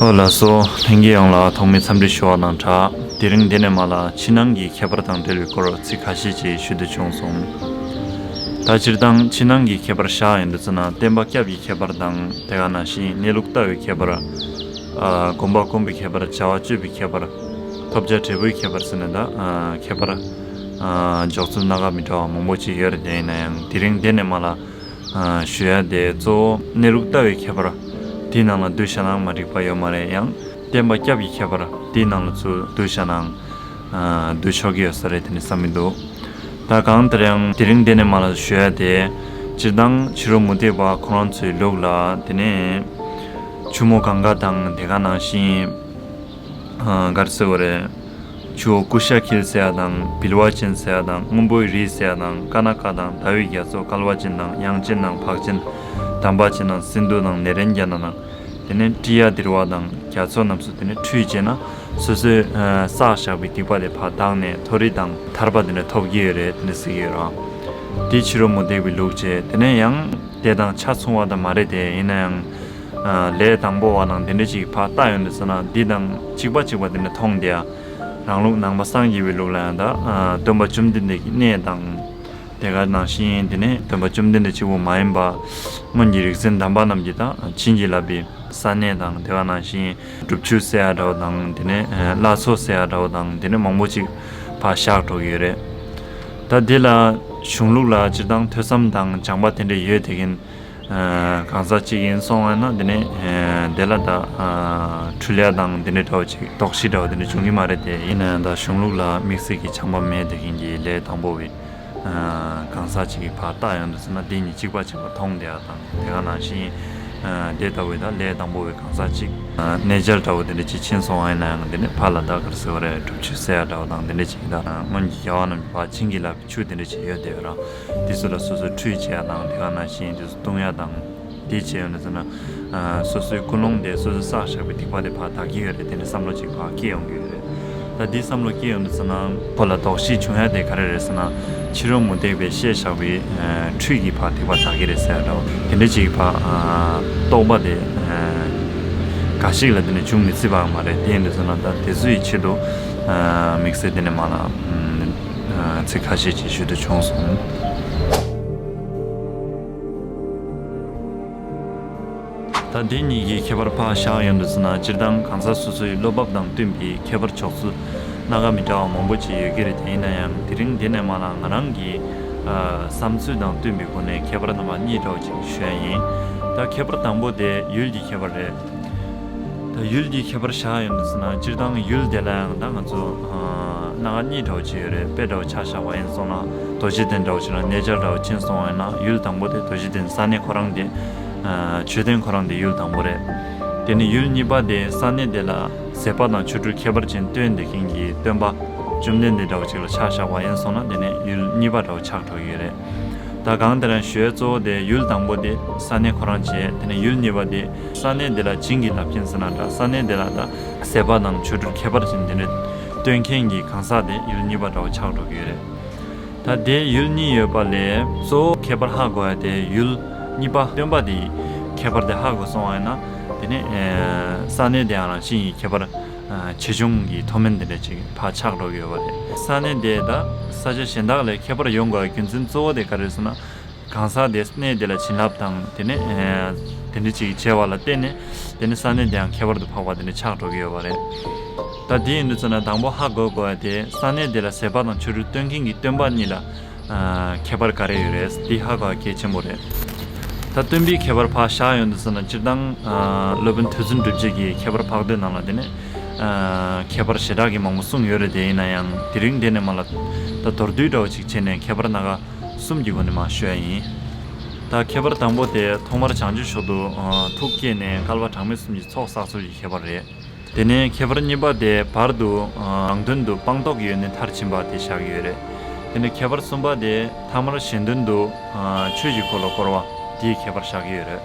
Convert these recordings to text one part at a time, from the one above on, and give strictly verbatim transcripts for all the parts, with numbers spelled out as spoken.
ཨོ་ལགས་སོ། ལྷན་རྒྱས་ཡོངས་ལ་ཐོག་མའི་འཚམས་འདྲི་ཞུ་བ་དང་སྦྲགས། དེ་རིང་འདི་ནས་མར་ལ་ཕྱི་ནང་གི་ཁྱད་པར་དང་འབྲེལ་བའི་སྐོར་ཚིག་ཁ་ཤས་ཅིག་ཞུ་འདོད་བྱུང་སོང་། ད་སྤྱིར་བཏང་ཕྱི་ནང་གི་ཁྱད་པར་བཞག་ཡོང་དུས་ཙམ་ན་བསྟན་པ་སྐྱབས་ཀྱི་ཁྱད་པར་དང་དེ་ག་ནང་བཞིན་གནས་ལུགས་ལྟ་བའི་ཁྱད་པར། ཨ་སྒོམ་པ་སྒོམ་པའི་ཁྱད་པར། བྱ་བ་སྤྱོད་པའི་ཁྱད་པར། ཐོབ་བྱ་འབྲས་བུའི་ཁྱད་པར་ཟེར་ནས་ད་ཨ་ཁྱད་པར་ཨ་འཇོག་ཚུལ་སྣ་ཁ་མི་འདྲ་བ་མང་པོ་ཅིག་ཡོད་རེད། དེ་ཡིན་ན་ཡང་དེ་རིང་འདི་ནས་མར་ལ་ཨ་ཞུ་ཡ་དེ་གཙོ་བོ་གནས་ལུགས་ལྟ་བའི་ཁྱད་པར་དེའི་ནང་ལ་བསྡུས་བཞག་ན་མ་འགྲིག་པ་ཡོད་མ་རེད། ཡང་བསྟན་པ་སྐྱབས་ཀྱི་ཁྱད་པར་དེའི་ནང་ལ་ཚུར་བསྡུས་བཞག་ནའང་ཨ་བསྡུས་ཆོག་གི་ཡོད་ས་རེད་དེ་ནི་བསམ་གྱི་འདུག་ད་གང་ལྟར་ཡང་དེ་རིང་འདི་ནས་མར་ལ་ཞུ་ཡ་དེ་སྤྱིར་བཏང་ཕྱི་རོལ་མུ་སྟེགས་པ་ཁོ་རང་ཚོའི་ལུགས་ལ་དེ་ནས་ཆུ་མོ་གངྒཱ་དང་དེ་ག་ནང་བཞིན་ཨ་ག་རེ་ཟེར་དགོས་རེད། ཆུ་བོ་ཀུ་ཤ་ཁིལ་ཟེར་ཡ་དང་བིལ་བ་ཅན་ཟེར་ཡ་དང་སྔོན་པོའི་རི་ཟེར་ཡ་དང་ཀ་ན་ཀ་དང་ཟླ་བའི་རྒྱ་མཚོ་ཀལ་བ་ཅན་དང་དབྱངས་ཅན་དང་འཕགས་ཆེན་དམ་པ་ཅན་དང་སིནྡྷུ་དང་ནཻ་རཉྫ་ན་དང་དེ་ནས་ཀྲི་ཡ་དིར་བ་དང་རྒྱ་མཚོ་རྣམས་སུ་དེ་ནས་ཁྲུས་བྱས་ན་སོ་སོའི་ཨ་བསགས་བཞག་པའི་སྡིག་པ་དེ་ཕར་དག་ནས་མཐོ་རིས་དང་ཐར་པ་དེ་འདྲ་ཐོབ་ཀྱི་ཡོད་རེད་དེ་འདྲ་ཟེར་གྱི་ཡོད་རེད། དེ་ཕྱི་རོལ་མུ་སྟེགས་པའི་ལུགས་བྱས། དེ་ནས་ཡང་དེ་དང་ཆ་མཚུངས་པ་དང་མ་རེད་དེ། ཡིན་ན་ཡང་ཨ་ལས་དང་པོ་བ་དང་དེ་འདྲ་ཅིག་ཕར་བལྟ་ཡོང་དུས་ཙམ་ན་འདི་དང་གཅིག་པ་གཅིག་པ་དེ་འདྲ་མཐོང་བསྡད་ཡ། རང་ལུགས་ནང་པ་སངས་རྒྱས་པའི་ལུགས་ལ་ཡང་ད་ཨ་སྟོན་པ་བཅོམ་ལྡན་འདས་ཀྱི་གནས་དང་། དེ་ག་ནང་བཞིན་དེ་ནས་སྟོན་པ་བཅོམ་ལྡན་འདས་གཅིག་པུ་མ་ཡིན་པ་སྔོན་གྱི་རིག་འཛིན་དམ་པ་རྣམས་ཀྱིས་ད་བྱིན་གྱིས་བརླབས་པའི་ས་གནས་དང་དེ་ག་ནང་བཞིན་སྒྲུབ་ཆུ་ཟེར་ཡ་འདྲ་བོ་དང་དེ་ནས་ཨ་བླ་མཚོ་ཟེར་ཡ་འདྲ་བོ་དང་དེ་ནས་མང་པོ་ཅིག་ཕར་བཞག་འགྲོ་གི་ཡོད་རེད། ད་འདི་ལ་གཞུང་ལུགས་ལ་སྤྱིར་བཏང་ཐོས་བསམ་དང་སྦྱངས་པ་དེ་འདྲ་ཡོད་དེ་གིན། ཨ་གང་ཟག་གཅིག་ཡིན་སོང་བ་ན་དེ་ནས་ཨ་དེ་ལ་ད་ཨ་འཁྲུལ་ཡ་དང་དེ་འདྲའི་འདྲ་བོ་ཅིག་དོགས་གཞི་འདྲ་བོ་དེ་འདྲ་བྱུང་གི་མ་རེད་དེ། ཡིན་ན་ཡང་ད་གཞུང་ལུགས་ལ་དམིགས་བསལ་གྱི་སྦྱངས་པ་མེད་དེ་གིན་གྱི་ལས་དང་པོ་བའི་ཨ་གང་ཟག་གཅིག་གིས་ཕར་བལྟ་ཡོང་དུས་ཙམ་ན་འདི་གཉིས་གཅིག་པ་གཅིག་པ་མཐོང་བསྡད་ཡ་དང་དེ་ག་ནང་བཞིན་ཨ་དེ་ལྟ་བུའི་ད་ལས་དང་པོ་བའི་གང་ཟག་གཅིག་ཨ་གནས་མཇལ་འདྲ་བོ་དེ་འདྲ་ཅིག་ཕྱིན་སོང་བ་ཡིན་ན་ཡང་དེ་ནས་ཕར་ལ་ད་ག་རེ་ཟེར་བ་རེད། སྒྲུབ་ཆུ་ཟེར་ཡ་འདྲ་བོ་དང་དེ་འདྲ་ཅིག་ད་སྔོན་གྱི་རྒྱལ་བ་རྣམས་ཀྱིས་ཕར་བྱིན་གྱིས་བརླབས་པའི་ཆུ་དེ་འདྲ་ཅིག་ཡོད་བསྡད་ཡོད་ར། དེ་ཚོ་ལ་སོ་སོས་ཁྲུས་བྱེད་ཡ་དང་དེ་ག་ནང་བཞིན་དེ་ཚོ་བཏུང་ཡ་དང་། དེ་བྱས་ཡོང་དུས་ཙམ་ན་ཨ་སོ་སོའི་ཀུན་སློང་དེ་སོ་སོས་བསགས་བཞག་པའི་སྡིག་པ་དེ་ཕར་དག་གི་ཡོད་རེད། དེ་ནས་བསམ་བློ་ཅིག་ཕར་སྐྱེ་ཡོང་གི་ཡོད་རེད། ད་འདི་བསམ་བློ་སྐྱེ་ཡོང་དུས་ཙམ་ན་ཁོ་ལ་དོགས་གཞི་བྱུང་ཡ་དེ་ག་རེ་རེད་ཟེར་ན། ཕྱི་རོལ་མུ་སྟེགས་པས་བཤད་བཞག་པའི་ཨ་ཁྲུས་ཀྱིས་ཕར་སྡིག་པ་དག་གི་རེད་ཟེར་ཡ་འདྲ་བོ་དེ་འདྲ་ཅིག་ཕར་ཨ་རྟོག་པ་དེ་ཨ་འགའ་ཞིག་ལ་དེ་ནས་འབྱུང་མི་སྲིད་པའང་མ་རེད། དེ་ཡིན་དུས་ཙམ་ན་ད་དེ་ཚོའི་ཆེད་དུ་ཨ་དམིགས་བསལ་དེ་ནས་མར་ལ་ཨ་ཚིག་ཁ་ཤས་ཅིག་ཞུ་འདོད་བྱུང་སོང་། ད་འདི་གཉིས་ཀྱི་ཁྱད་པར་ཕར་བཞག་ཡོང་དུས་ཙམ་ན་སྤྱིར་བཏང་གང་ཟག་སོ་སོའི་བློ་བབ་དང་བསྟུན་པའི་ཁྱད་པར་འཇོག་ཚུལ་སྣ་ཁ་མི་འདྲ་བ་མང་པོ་ཅིག་ཡོད་ཀྱི་རེད། དེ་ཡིན་ན་ཡང་དེ་རིང་འདི་ནས་མར་ལ་ང་རང་གི་ཨ་བསམ་ཚུལ་དང་བསྟུན་པའི་སྒོ་ནས་ཁྱད་པར་རྣམ་པ་གཉིས་འདྲ་བོ་ཅིག་ཞུ་ཡ་ཡིན། ད་ཁྱད་པར་དང་པོ་དེ་ཡུལ་གྱི་ཁྱད་པར་རེད། ད་ཡུལ་གྱི་ཁྱད་པར་བཞག་ཡོང་དུས་ཙམ་ན་སྤྱིར་བཏང་ཡུལ་དེ་ལ་ཡང་ད་ང་ཚོ་ཨ་སྣ་ཁ་གཉིས་འདྲ་བོ་ཅིག་ཡོད་རེད། དཔེ་འདྲ་བོ་ཆ་བཞག་པ་ཡིན་སོང་ན་རྡོ་རྗེ་གདན་འདྲ་བོ་ཅིག་ལ་གནས་མཇལ་འདྲ་བོ་ཕྱིན་སོང་བ་ཡིན་ན་ཡུལ་དང་པོ་དེ་རྡོ་རྗེ་གདན་ས་གནས་ཁོ་རང་དེ་ཨ་མཆོད་རྟེན་ཁོ་རང་དེ་ཡུལ་དང་པོ་རེད། དེ་ནས་ཡུལ་གཉིས་པ་དེ་ས་གནས་དེ་ལ་ཟད་པ་དང་ཆོ་འཕྲུལ་ཁྱད་པར་ཅན་སྟོན་བསྡད་མཁན་གྱི་སྟོན་པ་བཅོམ་ལྡན་འདས་འདྲ་བོ་ཅིག་ལ་ཆ་བཞག་པ་ཡིན་སོང་ན་དེ་ནས་ཡུལ་གཉིས་པ་འདྲ་བོ་ཆགས་འགྲོ་གི་ཡོད་རེད། ད་གང་ལྟར་ཡང་ཞུ་ཡ་གཙོ་བོ་དེ་ཡུལ་དང་པོ་དེ་ས་གནས་ཁོ་རང་བྱས། དེ་ནས་ཡུལ་གཉིས་པ་དེ་ས་གནས་དེ་ལ་བྱིན་གྱིས་བརླབས་མཁན་ཟེར་ན་འདྲ། ས་གནས་དེ་ལ་ད་ཟད་པ་དང་ཆོ་འཕྲུལ་ཁྱད་པར་ཅན་དེ་འདྲ་སྟོན་མཁན་གྱི་གང་ཟག་དེ་ཡུལ་གཉིས་པ་འདྲ་བོ་ཆགས་འགྲོ་གི་ཡོད་རེད། ད་དེ་ཡུལ་གཉིས་ཡོད་པ་ལས་གཙོ་བོ་ཁྱད་པར་ཧ་གོ་ཡ་དེ་ཡུལ་གཉིས་པ་སྟོན་པ་དེའི་ཁྱད་པར་དེ་ཧ་གོ་སོང་བ་ཡིན་ན་དེ་ནས་ཨེ་ས་གནས་དེའང་རང་བཞིན་གྱི་ཁྱད་པར་ཨ་ཆེ་ཆུང་གི་མཐོ་དམན་དེ་འདྲ་ཅིག་ཕར་ཆགས་འགྲོ་གི་ཡོད་པ་རེད། ས་གནས་དེ་དང་ས་ཆ་གཞན་དག་ལས་ཁྱད་པར་ཡོང་དགོས་པའི་རྒྱུ་མཚན་གཙོ་བོ་དེ་ག་རེ་རེད་ཟེར་ན། གང་ཟག་དེ་གནས་དེ་ལ་བྱིན་རླབས་དང་དེ་ནས་ཨ་དེ་འདྲ་ཅིག་བྱས་པ་ལ་བརྟེན་ནས་དེ་ནས་ས་གནས་དེའང་ཁྱད་པར་དུ་འཕགས་པ་དེ་འདྲ་ཆགས་འགྲོ་གི་ཡོད་པ་རེད། ད་དེ་ཡིན་དུས་ཙམ་ན་དང་པོ་ཧ་གོ་དགོས་པ་དེ་ས་གནས་དེ་ལ་ཟད་པ་དང་ཆོ་འཕྲུལ་སྟོན་མཁན་གྱི་སྟོན་པ་གཉིས་ལ་ཨ་ཁྱད་པར་ག་རེ་ཡོད་རེད། འདི་ཧ་གོ་བ་གལ་ཆེན་པོ་རེད། ད་སྟོན་པའི་ཁྱད་པར་ཕར་བཞག་ཡོང་དུས་ཙམ་ན་སྤྱིར་བཏང་ཨ་སློབ་དཔོན་མཐོ་བཙུན་སྒྲུབ་བྱེད་ཀྱི་ཁྱད་པར་འཕགས་བསྟོད་ནང་ལ་དེ་ནས་ཨ་ཁྱད་པར་ཞེ་དྲག་གི་མང་པོ་གསུངས་ཡོད་རེད། དེ་ཡིན་ན་ཡང་དེ་རིང་འདི་ནས་མར་ལ་ད་མདོར་བསྡུས་འདྲ་བོ་ཅིག་བྱས་ནས་ཁྱད་པར་སྣ་ཁ་གསུམ་གྱི་སྒོ་ནས་མར་ཞུ་ཡ་ཡིན། ད་ཁྱད་པར་དང་པོ་དེ་ཐོག་མར་བྱང་ཆུབ་མཆོག་ཏུ་ཨ་ཐུགས་བསྐྱེད་ནས་བསྐལ་པ་གྲངས་མེད་གསུམ་གྱི་ཚོགས་བསགས་ཚུལ་གྱི་ཁྱད་པར་རེད། དེ་ནས་ཁྱད་པར་གཉིས་པ་དེ་བར་དུ་ཨ་རང་དོན་དུ་སྤངས་རྟོགས་ཀྱི་ཡོན་ཏན་མཐར་ཕྱིན་པ་དེ་བཞག་གི་ཡོད་རེད། དེ་ནས་ཁྱད་པར་གསུམ་པ་དེ་ཐ་མར་གཞན་དོན་དུ་ཨ་ཆོས་ཀྱི་འཁོར་ལོ་བསྐོར་བ་དེའི་ཁྱད་པར་བཞག་གི་ཡོད་རེད།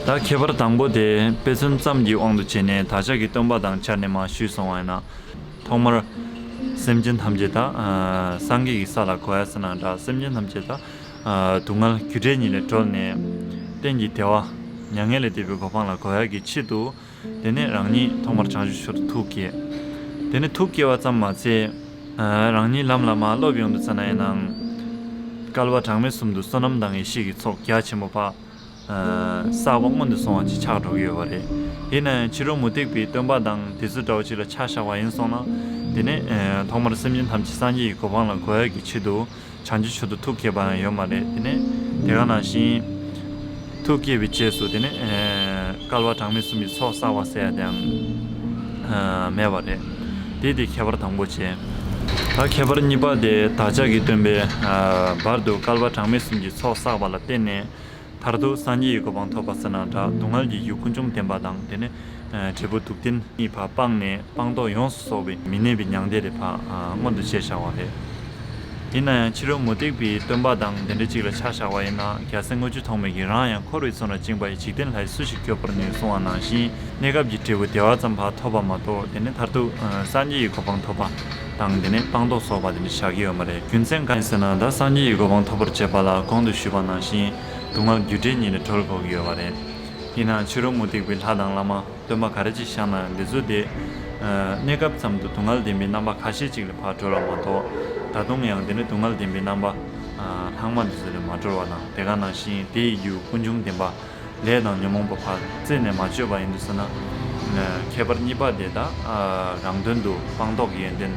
ད་ཁྱད་པར་དང་པོ་དེ་དཔེ་མཚོན་ཙམ་གྱི་དབང་དུ་བྱས་ནས་བདག་ཅག་གི་སྟོན་པ་དང་སྦྱར་ནས་མར་ཞུས་སོང་བ་ཡིན་ན། ཐོག་མར་སེམས་ཅན་ཐམས་ཅད་ད་ཨ་སངས་རྒྱས་ཀྱི་ས་ལ་འགོད་ཡ་ཟེར་ན་འདྲ། སེམས་ཅན་ཐམས་ཅད་ད་ཨ་སྡུག་བསྔལ་རྒྱུ་འབྲས་གཉིས་ལས་གྲོལ་ནས་གཏན་གྱི་བདེ་བ་མྱ་ངན་ལས་འདས་པའི་གོ་འཕང་ལ་འགོད་ཡ་གི་ཆེད་དུ་ དེ་ནས་རང་ཉིད་ཐོག་མར་བྱང་ཆུབ་མཆོག་ཏུ་ཐུགས་བསྐྱེད། དེ་ནས་ཐུགས་བསྐྱེད་པ་ཙམ་མ་ཚད། ཨ། རང་ཉིད་ལམ་ལ་མར་སློབ་ཡོང་དུས་ཙ་ན་ཡིན་ནའང་། བསྐལ་པ་གྲངས་མེད་གསུམ་དུ་བསོད་ནམས་དང་ཡེ་ཤེས་ཀྱི་ཚོགས་རྒྱ་ཆེན་པོ་ཕར། ཨ། བསགས་པ་སྔོན་དུ་སོང་བ་ཅིག་ཆགས་འགྲོ་གི་ཡོད་པ་རེད། ཡིན་ན་ཡང་ཕྱི་རོལ་མུ་སྟེགས་པའི་སྟོན་པ་དང་དེ་ཚོ་འདྲ་བོ་ཅིག་ལ་ཆ་བཞག་པ་ཡིན་སོང་ན། དེ་ནས། ཨ། ཐོག་མར་སེམས་ཅན་ཐམས་ཅད་སངས་རྒྱས་ཀྱི་གོ་འཕང་ལ་འགོད་ཡག་གི་ཆེད་དུ། བྱང་ཆུབ་མཆོག་ཏུ་ཐུགས་བསྐྱེད་པ་ཡང་ཡོད་མ་རེད། དེ་ནས་དེ་ག་ནང་བཞིན་ཐུགས་བསྐྱེད་པའི་རྗེས་སུ་དེ་ནས། ཨ། བསྐལ་པ་གྲངས་མེད་གསུམ་གྱི་ཚོགས་བསགས་པ་ཟེར་ཡ་དེའང་། ཨ། མེད་པ་རེད། དེ་དེ་ཁྱད་པར་དང་པོ་བྱས། ད་ཁྱད་པར་གཉིས་པ་དེ་བདག་ཅག་གི་སྟོན་པས། ཨ། བར་དུ་བསྐལ་པ་གྲངས་མེད་གསུམ་གྱི་ཚོགས་བསགས་པ་ལ་བརྟེན་ནས། མཐར་ཐུག་སངས་རྒྱས་ཀྱི་གོ་འཕང་ཐོབ་པ་ཟེར་ན་འདྲ། སྡུག་བསྔལ་གྱི་རྒྱུ་ཀུན་འབྱུང་བདེན་པ་དང་། དེ་ནས། ཨ། འབྲས་བུ་སྡུག་བདེན་གཉིས་ཕར་སྤངས་ནས། སྤངས་རྟོགས་ཡོངས་སུ་རྫོགས་པའི་མི་གནས་པའི་མྱང་འདས་དེ་ཕར། ཨ། མངོན་དུ་བྱས་བཞག་པ་རེད། ཡིན་ན་ཡང་ཕྱི་རོལ་མུ་སྟེགས་པའི་སྟོན་པ་དང་དེ་འདྲ་ཅིག་ལ་ཆ་བཞག་པ་ཡིན་ན། རྒྱལ་སྲས་དངུལ་ཆུ་ཐོགས་མེད་ཀྱིས་རང་ཡང་འཁོར་བའི་མཚོ་ན་བཅིངས་པ་ཡི། འཇིག་རྟེན་ལྷ་ཡིས་སུ་ཞིག་སྐྱོབ་པར་ནུས། གསུངས་པ་ནང་བཞིན། གནས་སྐབས་ཀྱི་འབྲས་བུ་བདེ་བ་ཙམ་ཕར་ཐོབ་པ་མ་གཏོགས། དེ་ནས་མཐར་ཐུག། ཨ། སངས་རྒྱས་ཀྱི་གོ་འཕང་ཐོབ་པ་དང་། དེ་ནས་སྤངས་རྟོགས་རྫོགས་པ་དེ་འདྲ་བཞག་གི་ཡོད་མ་རེད། རྒྱུ་མཚན་གང་ཡིན་ཟེར་ན། ད་སངས་རྒྱས་ཀྱི་གོ་འཕང་ཐོབ་པར་བྱེད་པ་ལ་གོང་དུ་ཞུས་པ་ནང་བཞིན་སྡུག་བསྔལ་རྒྱུ་འབྲས་གཉིས་ལས་གྲོལ་དགོས་ཀྱི་ཡོད་པ་རེད། ཡིན་ནའང་ཕྱི་རོལ་མུ་སྟེགས་པའི་ལྷ་དང་བླ་མ། སྟོན་པ་ག་རེ་ཅིག་བཞག་ན་ཡང་། འདི་ཚོ་དེ། ཨ། གནས་སྐབས་ཙམ་དུ་སྡུག་བསྔལ་བདེན་པའི་རྣམ་པ་ཁ་ཤས་ཅིག་ལ་ཕར་གྲོལ་བ་མ་གཏོགས། ད་དུང་ཡང་དེ་ནས་སྡུག་བསྔལ་བདེན་པའི་རྣམ་པ། ཨ། ལྷག་མ་འདི་ཚོ་ལ་མ་གྲོལ་བ་དང་། དེ་ག་ནང་བཞིན་དེ་ཡི་རྒྱུ་ཀུན་འབྱུང་བདེན་པ། ལས་དང་ཉོན་མོངས་པ་ཕར་རྩད་ནས་མ་གཅོད་པ་ཡིན་དུས་ཙ་ན། ཨ། ཁྱད་པར་གཉིས་པ་དེ་ད། ཨ། རང་དོན་དུ་སྤངས་རྟོགས་ཀྱི་ཡོན་ཏན།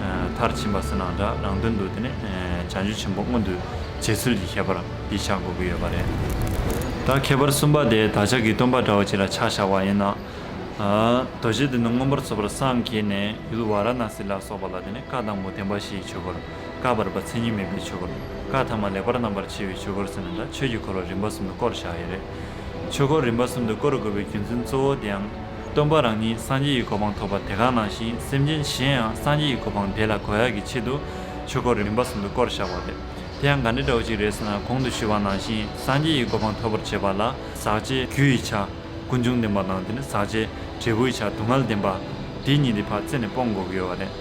ཨ། མཐར་ཕྱིན་པ་ཟེར་ན་འདྲ། རང་དོན་དུ་དེ་ནས། ཨ། བྱང་ཆུབ་ཆེན་པོ་མངོན་དུ་བྱེད་ཚུལ་གྱི་ཁྱད་པར་འདི་ཆགས་དགོས་ཀྱི་ཡོད་པ་རེད། ད་ཁྱད་པར་གསུམ་པ་དེ་བདག་ཅག་གི་སྟོན་པ་འདྲ་བོ་ཅིག་ལ་ཆ་བཞག་པ་ཡིན་ན། ཨ། རྡོ་རྗེ་གདན་དུ་མངོན་པར་རྫོགས་པར་སངས་རྒྱས་ནས། ཡུལ་ཝཱ་ར་ཎཱ་སི་ལ་སོགས་པ་ལ་དེ་ནས་བཀའ་དང་པོ་བདེན་པ་བཞིའི་ཆོས་འཁོར། བཀའ་བར་པ་མཚན་ཉིད་མེད་པའི་ཆོས་འཁོར། བཀའ་ཐ་མ་ལེགས་པར་རྣམ་པར་ཕྱེ་བའི་ཆོས་འཁོར་ཟེར་ན་འདྲ། ཆོས་ཀྱི་འཁོར་ལོ་རིམ་པ་གསུམ་དུ་བསྐོར་བཞག་ཡོད་རེད། ཆོས་འཁོར་རིམ་པ་གསུམ་དུ་བསྐོར་དགོས་པའི་རྒྱུ་མཚན་གཙོ་བོ་དེའང་། སྟོན་པ་རང་ཉིད་སངས་རྒྱས་ཀྱི་གོ་འཕང་ཐོབ་པ་དེ་ག་ནང་བཞིན། སེམས་ཅན་གཞན་ཡང་སངས་རྒྱས་ཀྱི་གོ་འཕང་དེ་ལ་འགོད་ཡག་གི་ཆེད་དུ། ཆོས་འཁོར་རིམ་པ་གསུམ་དུ་བསྐོར་བཞག་པ་རེད། དེ་ཡང་ག་འདྲ་འདྲ་བོ་ཅིག་རེད་ཟེར་ན། གོང་དུ་ཞུས་པ་ནང་བཞིན། སངས་རྒྱས་ཀྱི་གོ་འཕང་ཐོབ་པར་བྱེད་པ་ལ། ཟག་བཅས་རྒྱུ་ཡི་ཆ། ཀུན་འབྱུང་བདེན་པ་དང་། དེ་ནས་ཟག་བཅས་འབྲས་བུ་ཡི་ཆ། སྡུག་བསྔལ་བདེན་པ། དེ་གཉིས་དེ་ཕར་རྩད་ནས་སྤོང་དགོས་ཀྱི་ཡོད་པ་རེད།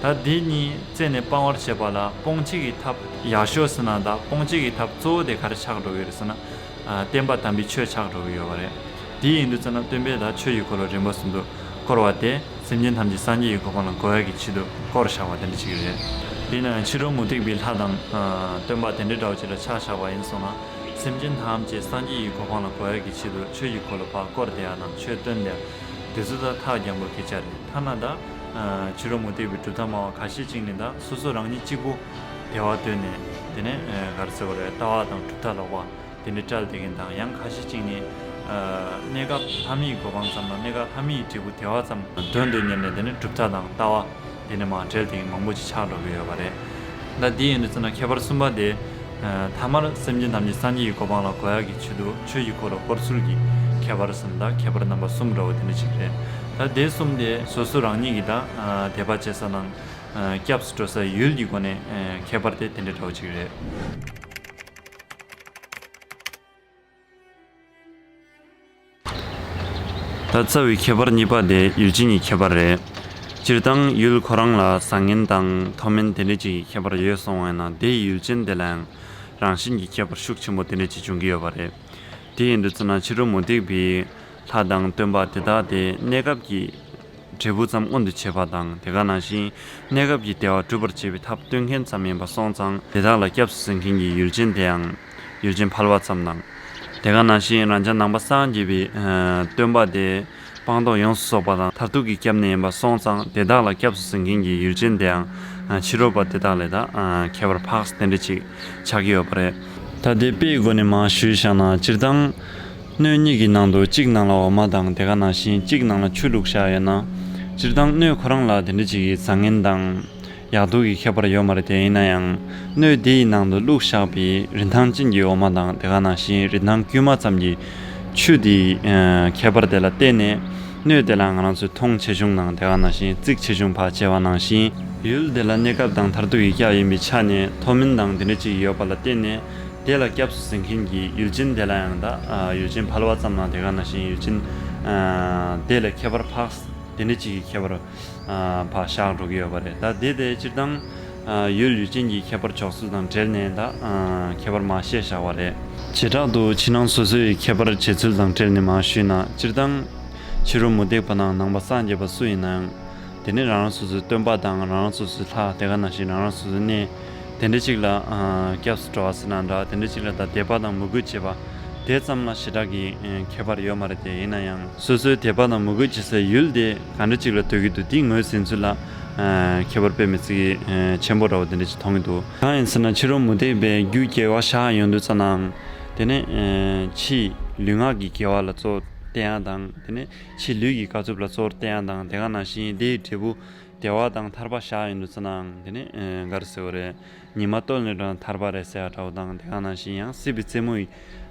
ད་དེ་གཉིས་རྩད་ནས་སྤང་བར་བྱེད་པ་ལ་སྤོང་བྱེད་ཀྱི་ཐབས་ཡག་ཤོས་ཟེར་ན། ད་སྤོང་བྱེད་ཀྱི་ཐབས་གཙོ་བོ་དེ་ག་རེ་ཆགས་འགྲོ་གི་ཡོད་རེད་ཟེར་ན། ཨ། བསྟན་པ་དམ་པའི་ཆོས་ཆགས་འགྲོ་གི་ཡོད་པ་རེད། དེ་ཡིན་དུས་ཙ་ན་སྟོན་པས་ད་ཆོས་ཀྱི་འཁོར་ལོ་རིམ་པ་གསུམ་དུ་བསྐོར་བ་དེ། སེམས་ཅན་ཐམས་ཅད་སངས་རྒྱས་ཀྱི་གོ་འཕང་ལ་འགོད་ཡག་གི་ཆེད་དུ་བསྐོར་བཞག་པ་དེ་འདྲ་ཅིག་རེད། དེས་ན་ཕྱི་རོལ་མུ་སྟེགས་པའི་ལྷ་དང་། ཨ། སྟོན་པ་དེ་འདྲའི་འདྲ་བོ་ཅིག་ལ་ཆ་བཞག་པ་ཡིན་སོང་ན། སེམས་ཅན་ཐམས་ཅད་སངས་རྒྱས་ཀྱི་གོ་འཕང་ལ་འགོད་ཡག་གི་ཆེད་དུ་ཆོས་ཀྱི་འཁོར་ལོ་ཕར་བསྐོར་བསྡད་ཡག་དང་། ཆོས་སྟོན་བསྡད་ཡག་དེ་ཚོ་ད་ཐག་རྒྱང་པོའི་སྐད་ཆ་རེད། ཐ་ན་ད། ཨ། ཕྱི་རོལ་མུ་སྟེགས་པའི་གྲུབ་མཐའ་སྨྲ་བ་ཁ་ཤས་ཅིག་ནི་ད་སོ་སོ་རང་ཉིད་གཅིག་པུ་བདེ་བ་འདོད་ནས། དེ་ནས། ཨ། ག་རེ་ཟེར་དགོས་རེད། ལྟ་བ་དང་གྲུབ་མཐའ་ལོག་པ་དེ་འདྲའི་བཀྲལ་བསྡད་མཁན་དང་། ཡང་ཁ་ཤས་ཅིག་ནི། ཨ། གནས་སྐབས་ལྷ་མིའི་གོ་འཕང་ཙམ་དང་། གནས་སྐབས་ལྷ་མིའི་འབྲས་བུ་བདེ་བ་ཙམ་དོན་དུ་གཉེར་ནས། དེ་ནས་གྲུབ་མཐའ་དང་ལྟ་བ་དེ་ནས་མར་བྲལ་བསྡད་མཁན་མང་པོ་ཅིག་ཆགས་འགྲོ་གི་ཡོད་པ་རེད། ད་འདི་ཡིན་དུས་ཙ་ན་ཁྱད་པར་གསུམ་པ་དེ། ཨ། ཐ་མར་སེམས་ཅན་ཐམས་ཅད་སངས་རྒྱས་ཀྱི་གོ་འཕང་ལ་འགོད་ཡག་གི་ཆེད་དུ་ཆོས་ཀྱི་འཁོར་ལོ་བསྐོར་ཚུལ་གྱི་ཁྱད་པར་ཟེར་ན། ད་ཁྱད་པར་རྣམ་པ་གསུམ་འདྲ་བོ་དེ་འདྲ་ཅིག་རེད། ད་དེ་གསུམ་དེ་སོ་སོ་རང་ཉིད་ཀྱི་ད། ཨ། དད་པ་བྱེད་ས་དང་། ཨ། སྐྱབས་སུ་འགྲོ་ས་ཡུལ་གྱི་སྒོ་ནས། ཨ། ཁྱད་པར་དེ་དེ་འདྲ་འདྲ་བོ་ཅིག་རེད། ད་རྩ་བའི་ཁྱད་པར་གཉིས་པ་དེ་ཡུལ་ཅན་གྱི་ཁྱད་པར་རེད། སྤྱིར་བཏང་ཡུལ་ཁོ་རང་ལ་བཟང་ངན་དང་མཐོ་དམན་དེ་འདྲ་ཅིག་གི་ཁྱད་པར་ཡོད་སོང་བ་ཡིན་ན། དེའི་ཡུལ་ཅན་དེ་ལའང་རང་བཞིན་གྱི་ཁྱད་པར་ཤུགས་ཆེན་པོ་དེ་འདྲ་ཅིག་འབྱུང་གི་ཡོད་པ་རེད། དེ་ཡིན་དུས་ཙ་ན་ཕྱི་རོལ་མུ་སྟེགས་པའི་ལྷ་དང་སྟོན་པ་དེ་དག་དེ་གནས་སྐབས་ཀྱི་འབྲས་བུ་ཙམ་མངོན་དུ་བྱེད་པ་དང་། དེ་ག་ནང་བཞིན་གནས་སྐབས་ཀྱི་བདེ་བ་སྒྲུབ་པར་བྱེད་པའི་ཐབས་སྟོན་མཁན་ཙམ་ཡིན་པ་སོང་ཙང་། དེ་དག་ལ་སྐྱབས་སུ་འཛིན་མཁན་གྱི་ཡུལ་ཅན་དེའང་ཡུལ་ཅན་ཕལ་བ་ཙམ་དང་། དེ་ག་ནང་བཞིན་རང་ཅག་ནང་པ་སངས་རྒྱས་པའི། ཨ། སྟོན་པ་དེ་སྤངས་རྟོགས་ཡོངས་སུ་རྫོགས་པ་དང་མཐར་ཐུག་གི་སྐྱབས་གནས་ཡིན་པ་སོང་ཙང་། དེ་དག་ལ་སྐྱབས་སུ་འཛིན་མཁན་གྱི་ཡུལ་ཅན་དེའང་། ཨ། ཕྱི་རོལ་པ་དེ་དག་ལས་ད། ཨ། ཁྱད་པར་འཕགས་དེ་འདྲ་ཅིག་ཆགས་ཀྱི་ཡོད་པ་རེད། ད་དེ་དཔེའི་སྒོ་ནས་མར་ཞུས་བཞག་ན། སྤྱིར་བཏང་སྣོད་གཉིས་ཀྱི་ནང་དུ་གཅིག་ནང་ལ་འོ་མ་དང་། དེ་ག་ནང་བཞིན་གཅིག་ནང་ལ་ཆུ་བླུགས་བཞག་ཡོད་ན། སྤྱིར་བཏང་སྣོད་ཁོ་རང་ལ་དེ་འདྲ་ཅིག་གི་བཟང་ངན་དང་ཡག་སྡུག་གི་ཁྱད་པར་ཡོད་མ་རེད་དེ། ཡིན་ན་ཡང་སྣོད་དེའི་ནང་དུ་བླུགས་བཞག་པའི་རིན་ཐང་ཅན་གྱི་འོ་མ་དང་། དེ་ག་ནང་བཞིན་རིན་ཐང་དཀྱུས་མ་ཙམ་གྱི་ཆུ་དེའི། ཨ། ཁྱད་པར་དེ་ལ་བརྟེན་ནས། སྣོད་དེ་ལ་ང་རང་ཚོས་མཐོང་ཆེ་ཆུང་དང་། དེ་ག་ནང་བཞིན་བརྩེགས་ཆེ་ཆུང་ཕར་བྱས་པ་ནང་བཞིན། ཡུལ་དེ་ལ་གནས་སྐབས་དང་མཐར་ཐུག་གི་སྐྱབས་ཡིན་པའི་ཆ་ནས་མཐོ་དམན་དང་དེ་འདྲ་ཅིག་ཡོད་པ་ལ་བརྟེན་ནས། དེ་ལ་སྐྱབས་སུ་འཛིན་མཁན་གྱི་ཡུལ་ཅན་དེ་ལ་ཡང་ད། ཨ། ཡུལ་ཅན་ཕལ་བ་ཙམ་དང་། དེ་ག་ནང་བཞིན་ཡུལ་ཅན། ཨ། དེ་ལས་ཁྱད་པར་འཕགས་དེ་འདྲ་ཅིག་གི་ཁྱད་པར། ཨ། ཕར་བཞག་འགྲོ་གི་ཡོད་པ་རེད། ད་དེ་དེ་སྤྱིར་བཏང་། ཨ། ཡུལ་ཡུལ་ཅན་གྱི་ཁྱད་པར་འཇོག་ཚུལ་དང་འབྲེལ་ནས་ད། ཨ། ཁྱད་པར་མར་བཤད་བཞག་པ་རེད། བྱེ་བྲག་ཏུ་ཕྱི་ནང་སོ་སོའི་ཁྱད་པར་འབྱེད་ཚུལ་དང་འབྲེལ་ནས་མར་ཞུས་ན། སྤྱིར་བཏང་ ཕྱི་རོལ་མུ་སྟེགས་པ་དང་ནང་པ་སངས་རྒྱས་པ་སུ་ཡིན་ནའང་། དེ་ནི་རང་རང་སོ་སོའི་སྟོན་པ་དང་རང་རང་སོ་སོའི་ལྷ། དེ་ག་ནང་བཞིན་རང་རང་སོ་སོའི་གནས། དེ་འདྲ་ཅིག་ལ་ཨ་སྐྱབས་སུ་འགྲོ་བ་ཟེར་ན་འདྲ། དེ་འདྲ་ཅིག་ལ་ད་དད་པ་དང་མོས་གུས་བྱེད་པ། དེ་ཙམ་ལ་ཞེ་དྲག་གི་ཨ་ཁྱད་པར་ཡོད་མ་རེད་དེ། ཡིན་ན་ཡང་སོ་སོའི་དད་པ་དང་མོས་གུས་བྱེད་སའི་ཡུལ་དེ་ག་འདྲ་ཅིག་ལ་འདོད་ཀྱི་འདུག་དེ་ངོས་ཟིན་ཚུལ་ལ་ཨ་ཁྱད་པར་དཔེ་མི་སྲིད་ཀྱི་ཨ་ཆེན་པོ་འདྲ་བོ་དེ་འདྲ་ཅིག་མཐོང་གི་འདུག་གང་ཡིན་ཟེར་ན་ཕྱི་རོལ་མུ་སྟེགས་པས་རྒྱུ་དགེ་བ་བཞག་ཡོང་དུས་ཙ་ནའང་། དེ་ནས་ཨ་ཕྱིའི་ལུས་ངག་གི་དགེ་བ་ལ་གཙོ་བོ་བསྟེན་ཡ་དང་། དེ་ནས་ཕྱི་ལུས་ཀྱི་དཀའ་ཐུབ་ལ་གཙོ་བོར་བསྟེན་ཡ་དང་། དེ་ག་ནང་བཞིན་དེའི་འབྲས་བུ་བདེ་བ་དང་ཐར་པ་བཞག་ཡོང་དུས་ཙ་ནའང་། དེ་ནས་ཨ་ག་རེ་ཟེར་བ་རེད། ཉི་མ་བཏོན་ལས་ཀྱང་ཐར་པ་རེད་ཟེར་ཡ་འདྲ་བོ་དང་། དེ་ག་ནང་བཞིན་ཡང་སྲིད་པའི་རྩེ་མོའི་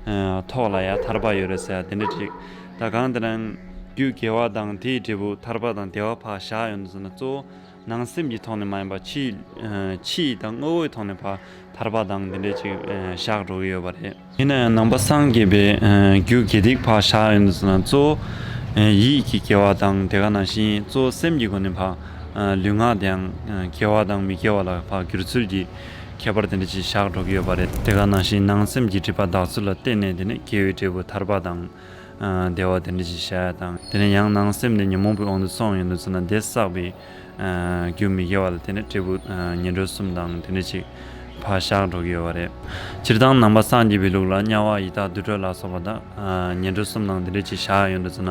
ཨ་ཐོག་ལ་ཡ་ཐར་པ་ཡོད་རེད་ཟེར་ཡ་དེ་འདྲ་ཅིག་ད་གང་དེ་རང་རྒྱུ་དགེ་བ་དང་དེའི་འབྲས་བུ་ཐར་པ་དང་བདེ་བ་ཕར་བཞག་ཡོང་དུས་ཙ་ན། གཙོ་བོ་ནང་སེམས་ཀྱི་ཐོག་ནས་མ་ཡིན་པ་ཕྱི་ཨ་ཕྱི་དང་དངོས་པོའི་ཐོག་ནས་ཕར་ཐར་པ་དང་དེ་འདྲས་ཅིག་ཨ་བཞག་འགྲོ་གི་ཡོད་པ་རེད། ཡིན་ན་ཡང་ནང་པ་སངས་རྒྱས་པའི་ཨ་རྒྱུ་དགེ་སྡིག་ཕར་བཞག་ཡོང་དུས་ཙ་ན། གཙོ་བོ་ཨ་ཡིད་ཀྱི་དགེ་བ་དང་། དེ་ག་ནང་བཞིན་གཙོ་བོ་སེམས་ཀྱི་སྒོ་ནས་ཕར་ཨ་ལུས་ངག་དེའང་ཨ་དགེ་བ་དང་མི་དགེ་བ་ལ་ཕར་བསྒྱུར་ཚུལ་གྱི་ཁྱད་པར་དེ་འདྲ་ཅིག་བཞག་འགྲོ་གི་ཡོད་པ་རེད། དེ་ག་ནང་བཞིན་ནང་སེམས་ཀྱི་སྒྲིབ་པ་དག་ཚུལ་ལ་བརྟེན་ནས། དེ་ནས་དགེ་བའི་འབྲས་བུ་ཐར་པ་དང་ཨ་བདེ་བ་དེ་འདྲ་ཅིག་བཞག་ཡ་དང་། དེ་ནས་ཡང་ནང་སེམས་དེ་ཉོན་མོངས་པའི་དབང་དུ་སོང་ཡོང་དུས་ཙ་ན། དེ་བསགས་པའི་ཨ་རྒྱུ་མི་དགེ་བ་ལ་བརྟེན་ནས་འབྲས་བུ་ཨ་ངན་འགྲོ་གསུམ་དང་དེ་འདྲ་ཅིག་ཕར་བཞག་འགྲོ་གི་ཡོད་པ་རེད། སྤྱིར་བཏང་ནང་པ་སངས་རྒྱས་པའི་ལུགས་ལ་དམྱལ་བ་ཡི་དྭགས་དུད་འགྲོ་ལ་སོགས་པ་དང་ཨ་ངན་འགྲོ་གསུམ་དང་དེ་འདྲ་ཅིག་བཞག་ཡོང་དུས་ཙ་ན།